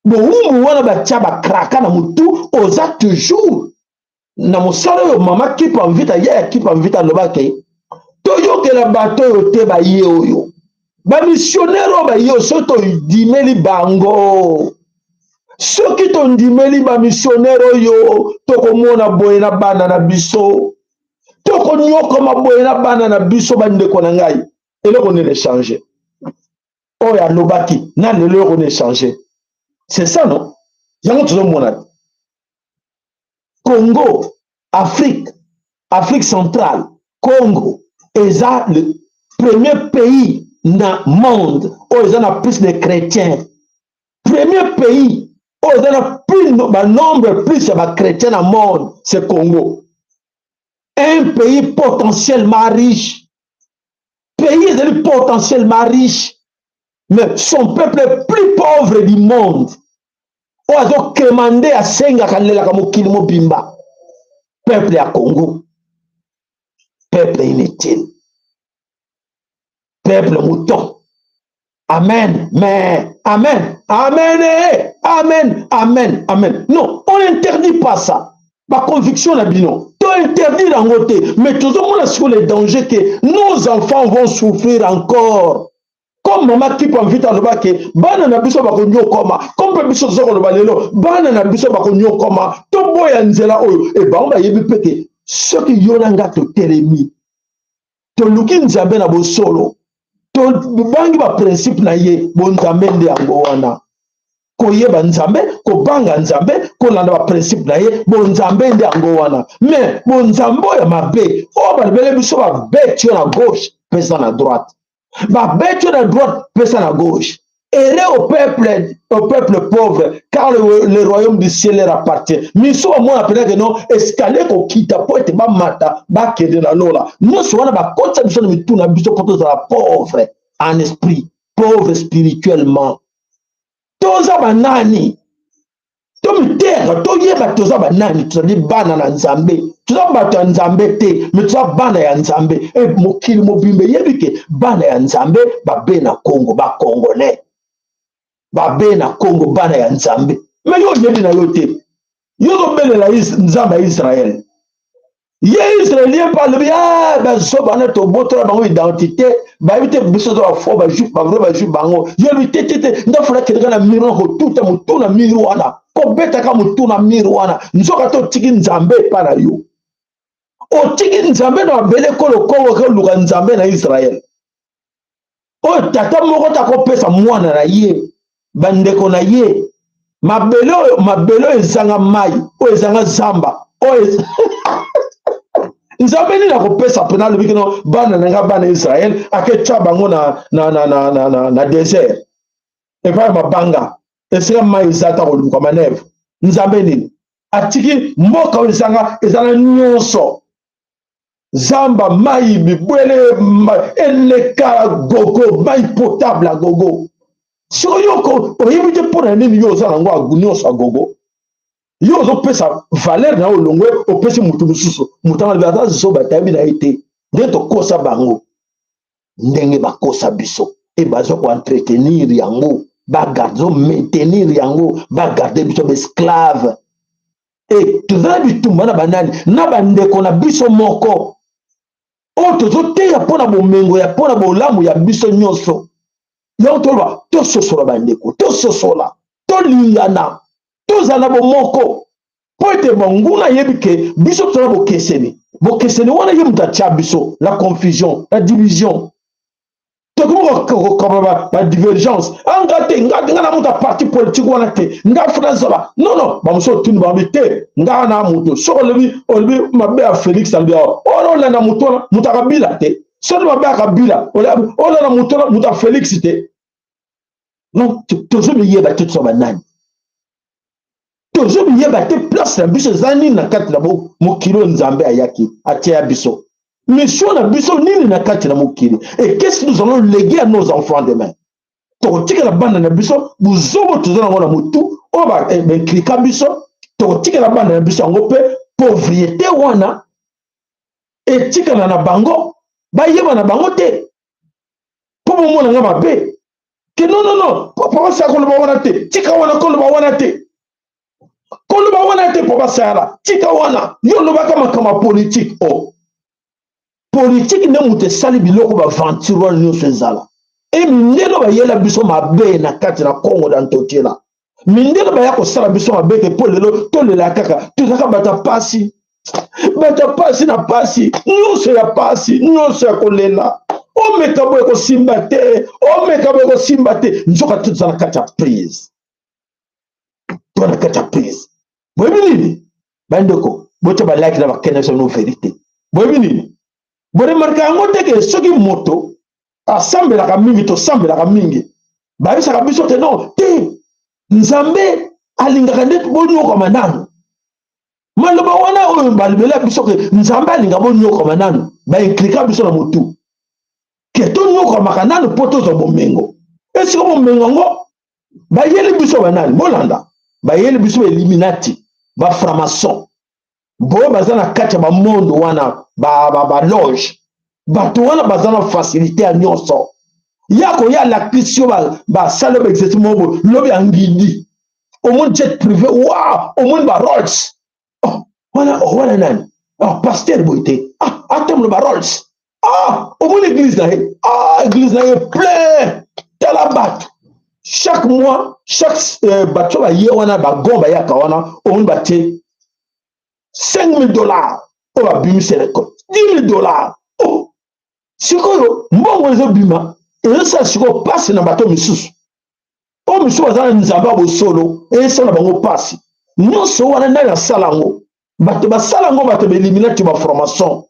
Bowumbu wana batya bakraka na motu. Oza toujours na mosala oyo mama Kipa Mvita ye ya Kipa Mvita alobaki: toyokela bato oyo te, baye oyo bamissionnaire oyo baye oyo. Soki tondimeli bango, soki tondimeli bamissionnaire oyo, tokomona boye na bana na biso, tokonyokoma boye na bana na biso. Bandeko na ngai, eloko nini echange oyo alobaki na lelo? Eloko nini echange? C'est ça, non? Yango tozomona Congo, Afrique, Afrique centrale, Congo eza le premier pays na monde oyo eza na plus de chrétiens, premier pays oyo eza na plus banombre plus ya bachrétien na monde, c'est Congo. Un pays potentiellement riche, pays ezali potentiellement riche, mais son peuple est plus pauvre du monde, oyo azokema nde asengaka, alelaka mokili mobimba. Peuple ya Congo, peuple inutile, peuple mouton. Amen, mais amen, amen, eh, amen, amen, amen. Non, on n'interdit pas ça, baconviction na bino to interdire yango te, mais tozomona sikoyo le danger que nos enfants vont souffrir encore, comme mama Kipa Mvita alobaki: bana na biso bakonyokoma. Comme mpe biso toza koloba lelo, bana na biso bakonyokoma. Toboya nzela oyo. E bango bayebi mpe ke soki yo na nga totelemi, toluki Nzambe na bosolo, tobangi baprincipe na ye, bonzambe nde yango wana: koyeba Nzambe, kobanga Nzambe, kolanda baprincipe na ye, bonzambe nde yango wana. Mais bonzambe oyo ya mabe oyo balobele biso, babeti yo na gauche, pesa na droite, babeti yo na droite, pesa na gauche. Heureux au peuple pauvre, car le royaume du ciel leur appartient. Miso bamona mpenza ke non, escalier kokita mpo ete bamata bakende na lola. Nyonso wana bakotisa biso na mitu na biso mpo tozala pauvre en esprit, pauvre spirituellement. Toza banani? Tomiteka, toyeba toza banani. Tozali bana na Nzambe, toza bato ya Nzambe te, mais toza bana ya Nzambe. E mokili mobimba eyebi ke bana ya Nzambe babe na Kongo, bacongolais babe na Kongo, bana ya Nzambe. Mais yo oyebi na yo te, yo ozobelela Nzambe ya Israele. Ye israélien mpe alobi: ah, bazoba wana, tobotola bango identité, bayebi te biso toza bafaux bajuif, bavrai bajuif. Bango yebi te te te. Ndafula akendeka na mur wana, kotuta motu na mur wana. Kobetaka motu na mire wana, nzoka te otiki Nzambe epa na yo, otiki Nzambe na mabele kolo Kongo, koluka Nzambe na Israele oyo tata moko te akopesa mwana na ye, bandeko na ye, mabele oyo, mabele oyo ezanga mai, oyo ezanga zamba, oyo Nzambe nini akopesa mpena? Alobi kino bana na nga, bana Israele, aketya bango na désert, epai ya mabanga, esika mai eza ta koluka manœuvre. Nzambe nini atiki mboka oyo ezanga, ezala nyonso, zamba, mai, bibwele eleka gogo, mai potable ya gogo? Soki yo oyebi te mpo na nini yo oza nango nyonso ya gogo, yo ozopesa valeur na yo, olongwe, opesi motu mosusu. Moto yango alobi aza zoba, tayebi na ye te. Nde tokosa bango ndenge bakosa biso e baza koentretenir yango, bagarde, maintenir yango, bagarde biso baesclave. E toza na bitumba na banani? Na bandeko na biso moko oyo tozoteya mpo na bomengo ya, mpo na bolamu ya biso nyonso. Yango toloba, tososola bandeko, tososola, tolingana, tozala na bomoko, mpo ete banguna ayebi ke biso tozala bokeseni. Bokeseni wana, ye moto atya biso la confusion, la division. Tokomi kokaba badivergence. Nga te, nga te, nga na moto ya parti politique wana te, nga funa zala. Non, non, bamosusu otuni bango te, nga na moto. Soki olobi mabe ya Félix, alobi awa wana olanda moto wana, moto akabila te. Soki mabe ya Kabila, olanda moto wana, moto ya Félix te. Non, tozomiyeba te, toza banani? Tozomiyeba te. Place na biso eza nini na kati na mokili oyo Nzambe ayaki atia ya biso? Mission na biso nini na kati na mokili? Et qu'est-ce que nous allons léguer à nos enfants demain? Tokotikela bana na biso buzobo toza nango na motu oyo bainculquer biso? Tokotikela bana na biso yango mpe pauvreté wana etikala na bango, bayeba na bango te? Mpo bomona nga mabe ke non, non, non, papa basala koloba wana te, tika wana, koloba wana te, koloba wana te, mpo basala, tika wana. Yo olobaka makambo ya politike. O oh. Politike nde moto esali biloko, baventure wana nyonso ezala. E mindele bayela biso mabe na kati na Kongo da Ntotela. Mindele baya kosala biso mabe te, mpo lelo tolela kaka, tozalaka bato ya pasi, bato ya pasi na pasi nyonso, ya pasi nyonso, ya kolela. Omeka boye, kosimba te, omeka boye, kosimba te. Nzoka te toza na kati ya prise, toza na kati ya prise. Boyebi nini, bandeko? Botya balike na bakende biso no vérité. Boyebi nini? Boremarquer yango te ke soki moto asambelaka mingi, tosambelaka mingi, bayebisaka biso te non te, Nzambe alingaka nde bonyokama nanu. Maloba wana oyo balobela biso ke Nzambe alinga bonyokama nanu, bainculquer biso na motu ke tonyokamaka nanu mpo tozwa bomengo. Esika bomengo yango bayeli biso banani? Bolanda, bayeli biso bailluminati, bafranc-maçon boyo baza na kati ya bamonde wana, baloge. Bato wana baza na facilité ya nyonso ya koya alakisi yo, basala yo baexercice moko boye, lobi ya ngidi, omoni jet privé wa, omoni baRolls. Oh, wana, oh, wana nani? Oh, pasteur boye te. Ah, atambola baRolls. Ah, omoni église na ye. Ah, église na ye plein, tala bato chaque mois, chaque bato baye wana, bagon bayaka wana, omoni batie 5000 $ oyo babimisi récolte 10 000 $. Oh, sikoyo mbongo ezobima, ezosala sikoyo mpasi na bato misusu oyo misusu baza na Nzambe ya bosolo, ezosala bango mpasi nyonso wana. Ndani asala yango? Bato basala yango, bato bailluminati, bafranc-maçon,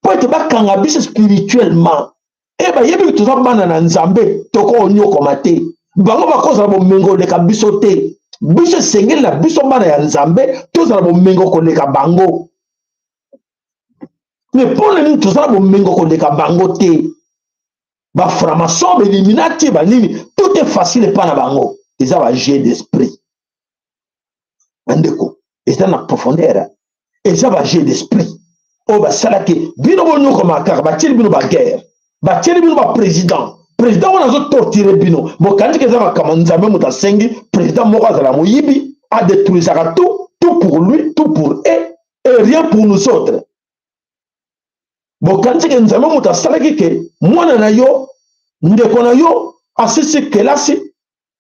mpo ete bakanga biso spirituellement. E bayebi toza bana na Nzambe, tokonyokoma te. Bango bakozala bomengo koleka biso te. Biso esengeli na biso bana ya Nzambe tozala bomengo koleka bango. Me mpo na nini tozala bomengo koleka bango te? Bafranc-maçon, bailluminati, banini, tout est facile epa na bango. Eza bajeu d'esprit, bandeko, eza na profondeur. Eza bajeu d'esprit oyo basalaki bino bonyokoma kaka. Batieli bino baguerre, batieli bino baprésident. Président wana azotorturer bino, bokanisi eza makambo Nzambe. Moto asengi président moko azala moyibi, adétruisaka tout, tout pour lui, tout pour eux et rien pour nous autres. Bokanisi ke Nzambe moto asalaki ke mwana na yo, ndeko na yo asisi kelasi.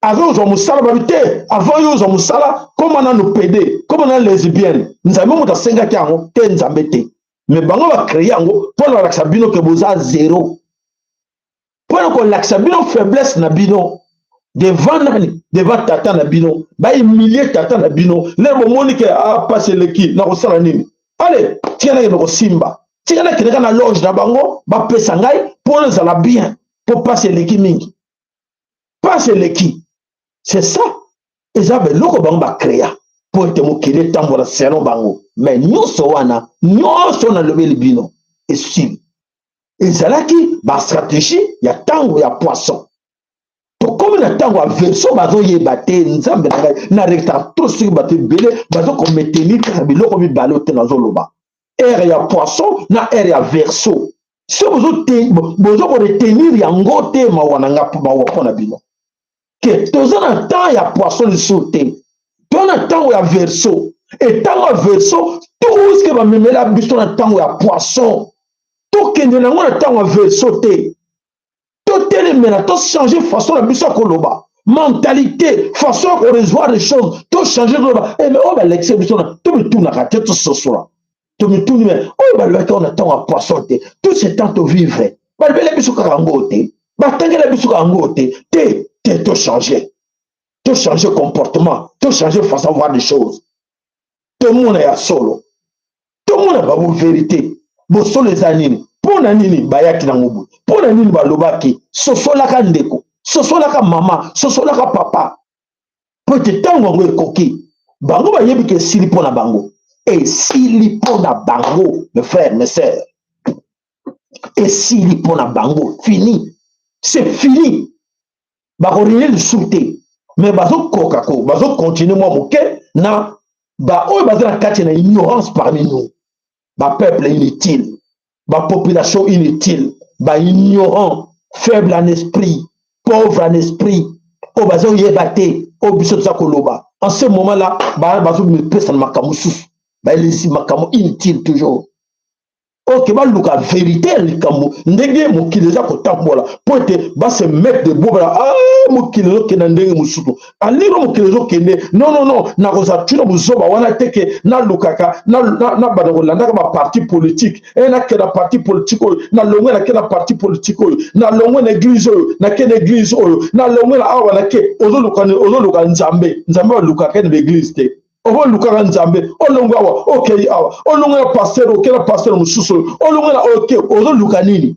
Azo zwa mosala, babi te, avant yo ozwa mosala, koma nanu pede, koma nanu lesbienne. Nzambe moto asengaki yango te, Nzambe te, mais bango bacréer yango mpo na kolakisa bino ke boza zéro, mpo na kolakisa bino faiblesse na bino devant nani? Devant tata na bino. Bahumilie tata na bino. Lelo bomoni ke ah, pasi eleki, nakosala nini? Ale, tika nakende kosimba, tika nakendeka na loge na bango, bapesa ngai mpo nazala bien, mpo pasi eleki mingi, pasi eleki. C'est ça, eza beloko bango bacréa mpo ete mokili etambola selon bango. Mais nyonso wana, nyonso nalobeli bino, esili. Ezalaki bastratégie ya ntango ya poisson. Tokomi na ntango ya Verseau, bazoyeba te. Nzambe na ngai, na retard to soki bato ebele bazokometeni kaka biloko mibale te. Nazoloba ère ya poisson na ère ya Verseau. So bozo koretenir yango te, mawa na nga, mawa mpo na bino, ke toza na temps ya poisson lisusu te, to na ntango ya Verseau. E ntango ya Verseau, tout ce que bamemela biso na ntango ya poisson, tokende nango na ntango ya Verseau te. Totelemela, tochange façon na biso ya koloba, mentalité, façon ya korevoir les choses, tochange koloba. Eh, mais oyo balekisi biso na tomitunaka te, tososola, tomituni, mais oyo balobaki oyo na ntango ya poisson te, tout ce temps tovivre, balobela biso kaka yango te, batangela biso kaka yango te. Te te, tochange, tochange comportement, tochange façon de voir les choses, tomona ya solo, tomona bango vérité. Bosolo eza nini? Mpo na nini bayaki nango boye? Mpo na nini balobaki? Sosolaka ndeko, sosolaka mama, sosolaka papa, mpo ete ntango yango ekoki. Bango bayebi ke esili mpo na bango, esili mpo na bango. Mes frères, mes sœurs, esili mpo na bango, fini, c'est fini. Bakorinye lisusu te, mais bazokoka ko bazocontinue mwa moke na baoyo baza na kati na ignorance parmi nous, bapeuple inutile, bapopulation inutile, baignorant, faible en esprit, pauvre en esprit, oyo bazoyeba te oyo biso toza koloba. En ce moment là, bazomipesa na makambo mosusu, baelisi makambo inutile toujours. Ok, baluka vérité ya likambo ndenge mokili eza kotambola, mpo ete base mettre debout. Bala, ah, mokili ezokende ndenge mosusu, aliro mokili ezokende. Non, non, non, nakozala tuna bozoba wana te ke nalukaka nabanda kolandaka baparti politique. E nakenda parti politique oyo, nalongwe, nake na parti politique oyo, nalongwe na église oyo, nake na église oyo, nalongwe na awa, nake. Ozoluka, ozoluka Nzambe? Nzambe balukaka na baeglise te. Okolukaka Nzambe, olongwe awa, okei awa, olongwe na pasteur, okei na pasteur mosusu oyo, olongwe na oke, ozoluka nini?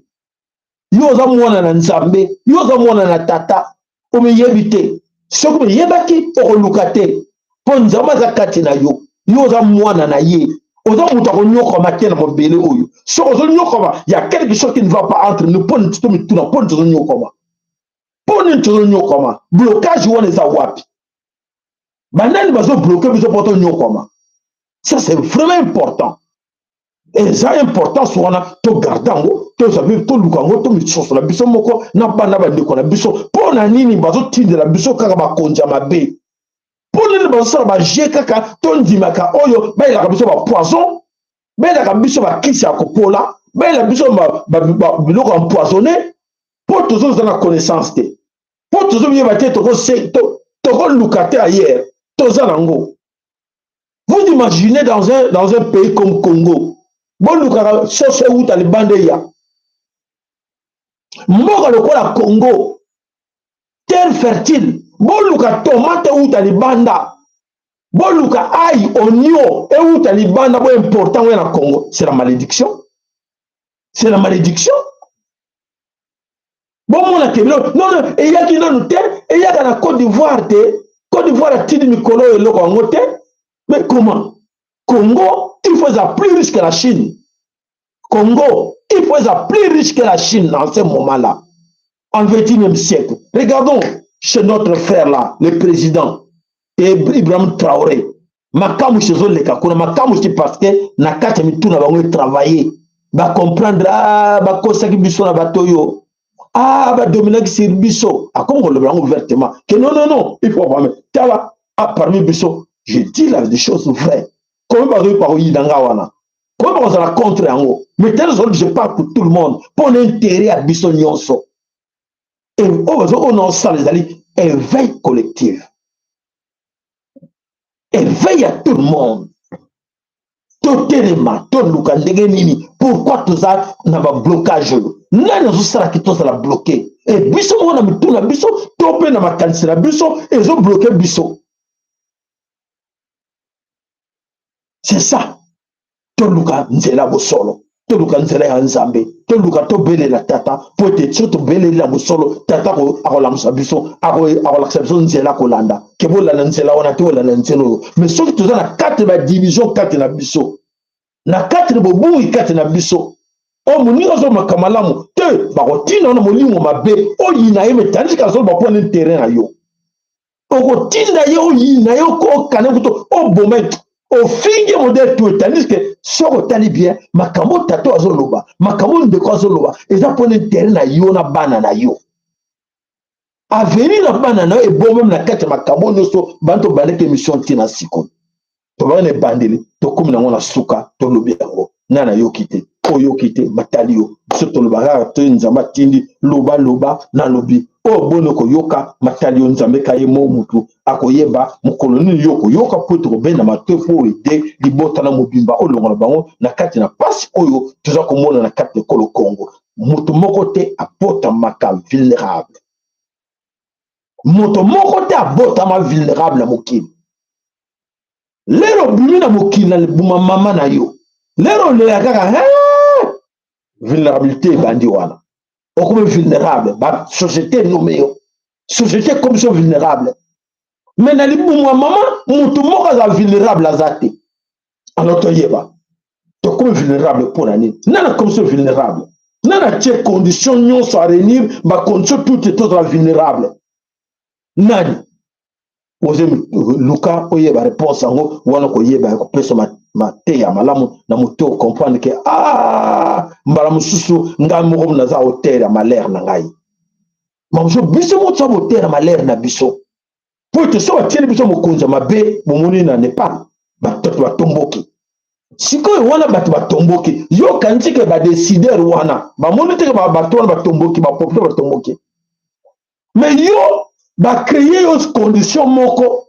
Yo oza mwana na Nzambe, yo oza mwana na tata, omiyebi te. Soki omiyebaki, okoluka te, mpo Nzambe aza kati na yo. Yo oza mwana na ye, oza moto akonyokama te na mabele oyo. Soki ozonyokama, ya quelque chose qui ne va pas entre nous. Mpo nini tomituna? Mpo nini tozonyokama? Mpo nini tozonyokama? Blocage wana eza wapi? Banani bazobloquer biso mpo tonyokwama? Ça, c'est vraiment important. Eza importance wana, togarde yango, tozabi, toluka yango, tomisosola biso moko na bana, bandeko na biso. Mpo na nini bazotindela biso kaka bakonzi ya mabe? Mpo nini bazosala baje kaka tondimaka oyo bayelaka biso bapoison, bayelaka biso bakisi ya kopola, bayela biso biloko ya empoisonné? Mpo tozoza na connaissance te, mpo tozoyeba te, tokoluka te ailleurs, toza nango. Vous imaginez dans un pays comme Congo, bolukaka soso euta libanda eya. Mboka lokola Congo, terre fertile, boluka tomate euta libanda, boluka ail, oignon euta libanda, boimporter ngo na Congo. C'est la malédiction, c'est la malédiction. Bomona ke non, non, eyaki nanu te, eyaka na Côte d'Ivoire te. Côte d'Ivoire atindi mikolo oyo eloko yango te. Mais comment Congo, il faut eza plus riche que la Chine? Congo, il faut eza plus riche que la Chine dans ce moment là, en 21e siècle. Regardons chez notre frère là, le président Ibrahim Traoré, makambo ezoleka kuna, makambo si, parce que na kati ya mitu na bango etravaille, bacomprendre: ah, bakosaki biso na bato oyo, ah, badominaki sur biso. Akomi koloba yango ouvertement que non, non, non, il faut vraiment tala, ah, parmi biso, je dis la des choses vraies. Komi bazoyi bakoyina nga wana, komi bakozala contre yango, mais tel ezoli, je parle pour tout le monde, mpo na intérêt ya biso nyonso. E oyo bazo oyo naosala ezali Éveil collectif, éveil à tout le monde. Totelema, toluka ndenge nini, pourquoi toza na bablocage oyo? Nani azosalaki tozala bloqué? E biso moko na mitu na biso to mpe na makanisi na biso ezobloke biso. C'est ça. Toluka nzela bosolo, toluka nzela ya Nzambe, toluka tobelela Tata, mpo ete soki tobeleli na bosolo, Tata akolamusa biso, akolakisa biso nzela kolanda, ke bolanda nzela wana te, bolanda nzela oyo. Mais soki toza na kati ba division kati na biso, na kati na bobungi kati na biso, oyo moninga azolobaka malamu te, bakotinda wana molimo mabe oyina ye, metandisi azoloba mpo na interet na yo, okotinda ye oyina ye, okokana kutu oboma ye, ofingi modele tout. Tandis que soki otali bien makambo tata azoloba, makambo ndeko azoloba, eza mpona intérêt na yo na bana na yo, avenir na bana na yo ebombami na kati ya makambo nyonso. Bana, tobandaki émission ntina sikoyo, tobaki na ebandeli, tokómi nango na suka. Tolobi yango, nga nayoki te, oyoki te, matali yo. Biso toloba kaka te, Nzambe atindi loba, loba. Nalobi oyo boni koyoka, matali yo. Nzambe ka ye mo mutu akoyeba mokolo nini yo koyoka, mpo ete kobenda matoi mpo ede libota na mobimba, olongola bango na kati na pasi oyo toza komona na kati na ekolo Kongo. Moto moko te abotamaka vulnérable, moto moko te abotama vulnérable na mokili. Lero obimi na mokili na libuma mama na yo, lero olela kaka, vulnérabilité ebandi wana, okomi vulnérable. Basociété nommé yo, société ekomi so vulnérable. Mais na libumu ya mama, moto moko aza vulnérable aza te. Alors toyeba tokomi vulnérable mpo na nini? Nani akomi so vulnérable? Nani atie condition nyonso à réunir bacondition toute tozala vulnérable? Nani? Oze luka oyeba réponse yango wana, koyeba ya kopesa mateya malamu na moto, comprendre ke ah, mbala mosusu ngai moko naza auteur ya malheur na ngai. Mamosusu biso moko toza auteur ya malheur na biso, po ete so batieli biso mokonzi ya mabe. Bomoni na Nepal, bato batomboki sikoyo wana, bato batomboki. Yokanisi ke badécideur wana bamoni teke bato wana batomboki, bapopulation batomboki? Mais yo bacréer yo condition moko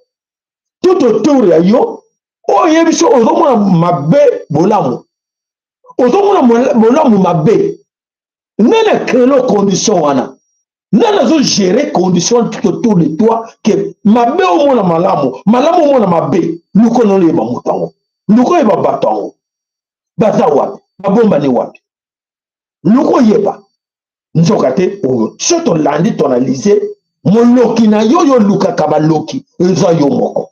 tout autour ya yo, oyo oyebi so ozomona mabe bolamu, ozomona bolamu mabe. Nani acréer lo condition wana? Nani azogérer condition tout autour de toi ke mabe omona malamu, malamu omona mabe? Luka noyeba moto yango, luka oyeba bato yango baza wapi, babombani wapi, luka oyeba. Nzoka te, so tolandi, toanalyser, moloki na yo, yo olukaka baloki, eza yo moko.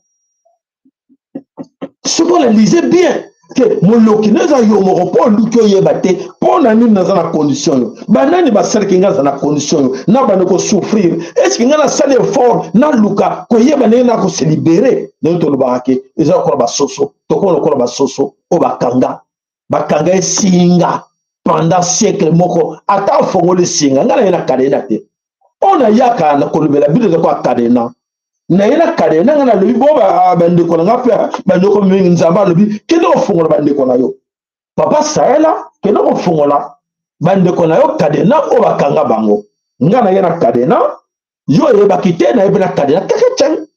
Soki oanalyser bien ke moloki no eza yo moko, mpo oluki oyeba te mpo na nini naza na condition oyo, banani basalaki ngai aza na condition oyo, na bandi kosouffrir, est-ce ngai nasali effort naluka koyeba ndenge nakose libérer? Ndenge tolobaka ke eza lokola basoso, tokoma lokola basoso oyo bakanga esinga pendant siècle moko, ata afongoli singa. Ngai naye na kadena te, oyo nayaka na kolobela bino eza kwa kadena. Naye na kadena, ngai nalobi bo bandeko na ngai mpe bandeko mingi. Nzambe alobi: kende kofongola bandeko na yo, papa Saela, kende kofongola bandeko na yo kadena oyo bakanga bango. Ngai naye na kadena, yo oyebaki te, nayebi na kadena kaka tiang,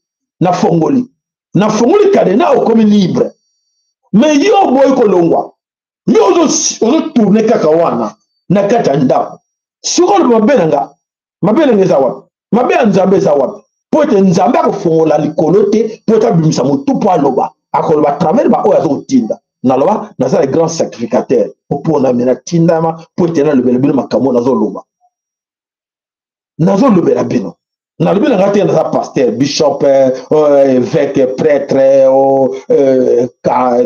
nafongoli kadena, okomi libre. Mais yo oboyi kolongwa, yo ozotourner kaka wana na kati ya ndako. Sikoyo mabe na nga, mabe na nga eza wapi? Mabe ya Nzambe eza wapi? Mpo ete Nzambe akofongola likolo te mpo ete abimisa motu mpo aloba, akoloba travers baoyo azokotinda. Naloba naza le grand sacrificateur, mpo natindama mpo ete nalobela bino makambo nazoloba. Nazolobela bino, nalobi na ngai te naza pasteur, bishop, évêque, prêtre,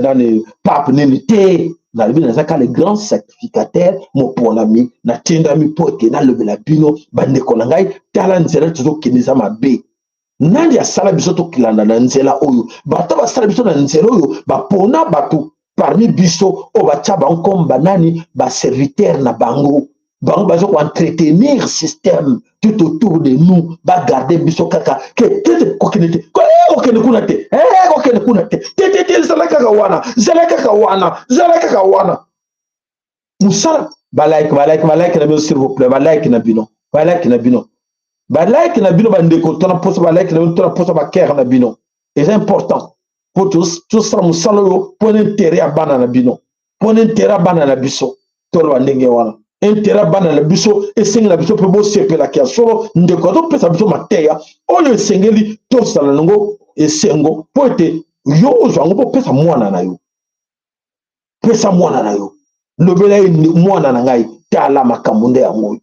nani, pape, nini te. Nalobi naza ka le grand sacrificateur moponami, natindami mpo ete nalobela bino. Bandeko na ngai, tala nzela tozokende eza mabe. Nani asala biso tokilanda na nzela oyo? Bato basala biso na nzela oyo, bapona bato parmi biso oyo batya bango comme banani? Baserviteur na bango. Bango baza koentretenir système tout autour de nous, bagarde biso kaka ke tete kokende te, kokende kuna te, kokende kuna te, te te te, zala kaka wana, zala kaka wana, zala kaka wana. Mosala, balike, balike, balike na bino, s'il vous plaît, balike na bino, balike na bino. Ba like na bino, bandeko, tona mposa ba like na bino, tona mposa ba cœur na bino. Eza important mpo tosala mosala oyo mpo na intérêt ya bana na bino, mpo na intérêt ya bana na biso. Toloba ndenge wana, intérêt ya bana na biso esengi na biso mpe bosepelaka ya solo. Ndeko azopesa biso mateya oyo esengeli tosala nango esengo, mpo ete yo ozwa yango mpo opesa mwana na yo. Pesa mwana na yo, lobela ye: mwana na ngai, tala makambo nde yango oyo.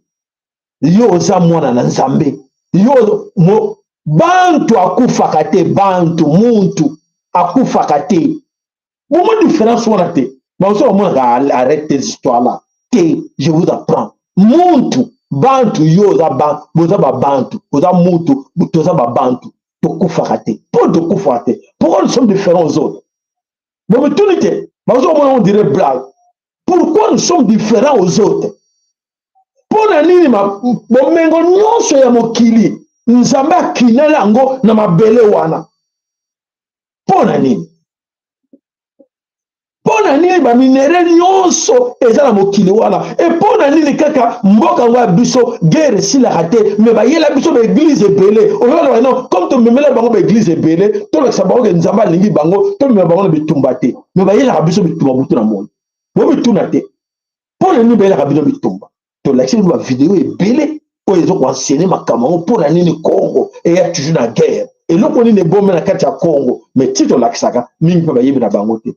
Yo oza mwana na Nzambe. Yo mo, bantu akufaka te, bantu muntu akufaka te. Bomo différence wana te. Baoso bamonaka, arrête tes histoires là te. Je vous apprends, muntu, bantu. Yo oza ba, boza babantu, oza mutu, toza babantu, tokufaka te. Mpo tokufaka te, pourquoi nous sommes différents aux autres? Bomituni te. Bazo komona, on dirait blague. Pourquoi nous sommes différents aux autres? Mpo na nini bomengo nyonso ya mokili, Nzambe akineli yango na mabele wana? Mpo na nini? Mpo na nini ba minerais nyonso eza na mokili wana? E mpo na nini kaka mboka yango ya biso, guerre esilaka te? Mais bayela biso ba église ebele. Oyoka non, comme tomemela bango ba église ebele, tolakisa bango ke Nzambe alingi bango, tomema bango na bitumba te. Mais bayelaka biso bitumba butu na moi. Bomituna te, mpo na nini bayelaka bino bitumba? Tolakisi bino ba vidéo ebele oyo ezoko enseigner makambo yango. Mpo na nini Congo eya toujours na guerre? Eloko nini ebombe na kati ya Congo? Mais ti tolakisaka mingi mpe bayebi na bango te.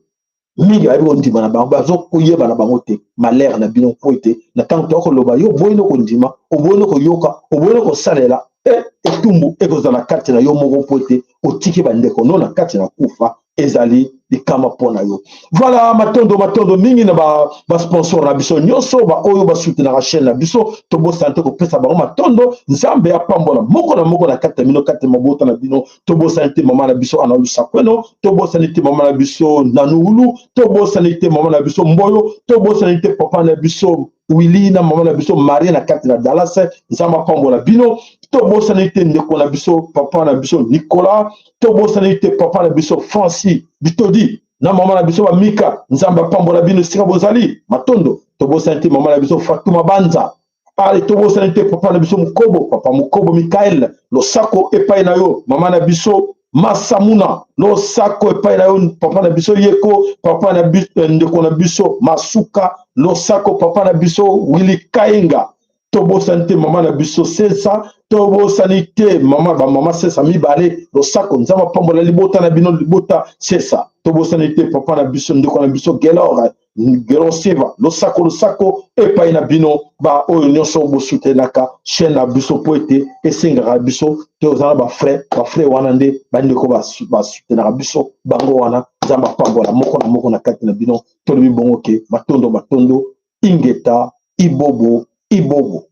Mingi bayebi kondima na bango, bazokoyeba na bango te. Malheur na bino, mpo ete na ntango toya koloba, yo oboyi kondima, oboyi koyoka, oboyi kosalela. E etumbu ekozala kati na yo moko, mpo ete otiki bandeko no na kati na kufa. Ezali likama mpo na yo. Voilà, matondo, matondo mingi na ba sponsor ba na biso nyonso, baoyo basoutenaka chaîne na biso. Tobosana te kopesa bango matondo. Nzambe apambola moko na moko na kati ya bino, kati ya mabota na bino. Tobosani te mama na biso Ana Lusakweno, tobosani te mama na biso Nanuulu, tobosani te mama na biso Mboyo, tobosani te papa na biso Willi na mama na biso Marie na kati na Dallas. Nzambe apambola bino. Tobosani te ndeko na biso, papa na biso Nicolas, tobosani te papa na biso Francis Bitodi na mama na biso Bamika. Nzambe apambola bino esika bozali. Matondo. Tobosani te mama na biso Fatuma Banza. Ale, tobosani te papa na biso Mokobo, papa Mokobo Mikael. Losako epai na yo, mama na biso Masamuna. Losako epai na yo, papa na biso Yeko, papa na biso, ndeko na biso Masuka. Losako, papa na biso Willi Kaenga. Tobosani te mama na biso Sesa, tobosani te mama, bamama Sesa mibale. Losako, Nzambe apambola libota na bino, libota Sesa. Tobosani te papa na biso, ndeko na biso Gelor, Gelor Seva. Losako, losako epai na bino, baoyo nyonso bosutenaka chaîne na biso, mpo ete esengaka biso toza na ba frais. Ba frais wana nde bandeko basutenaka biso, bango wana. Nzambe apambola moko na moko na kati na bino. Tolobi bongo ke matondo, matondo, ingeta, ibobo, ibobo.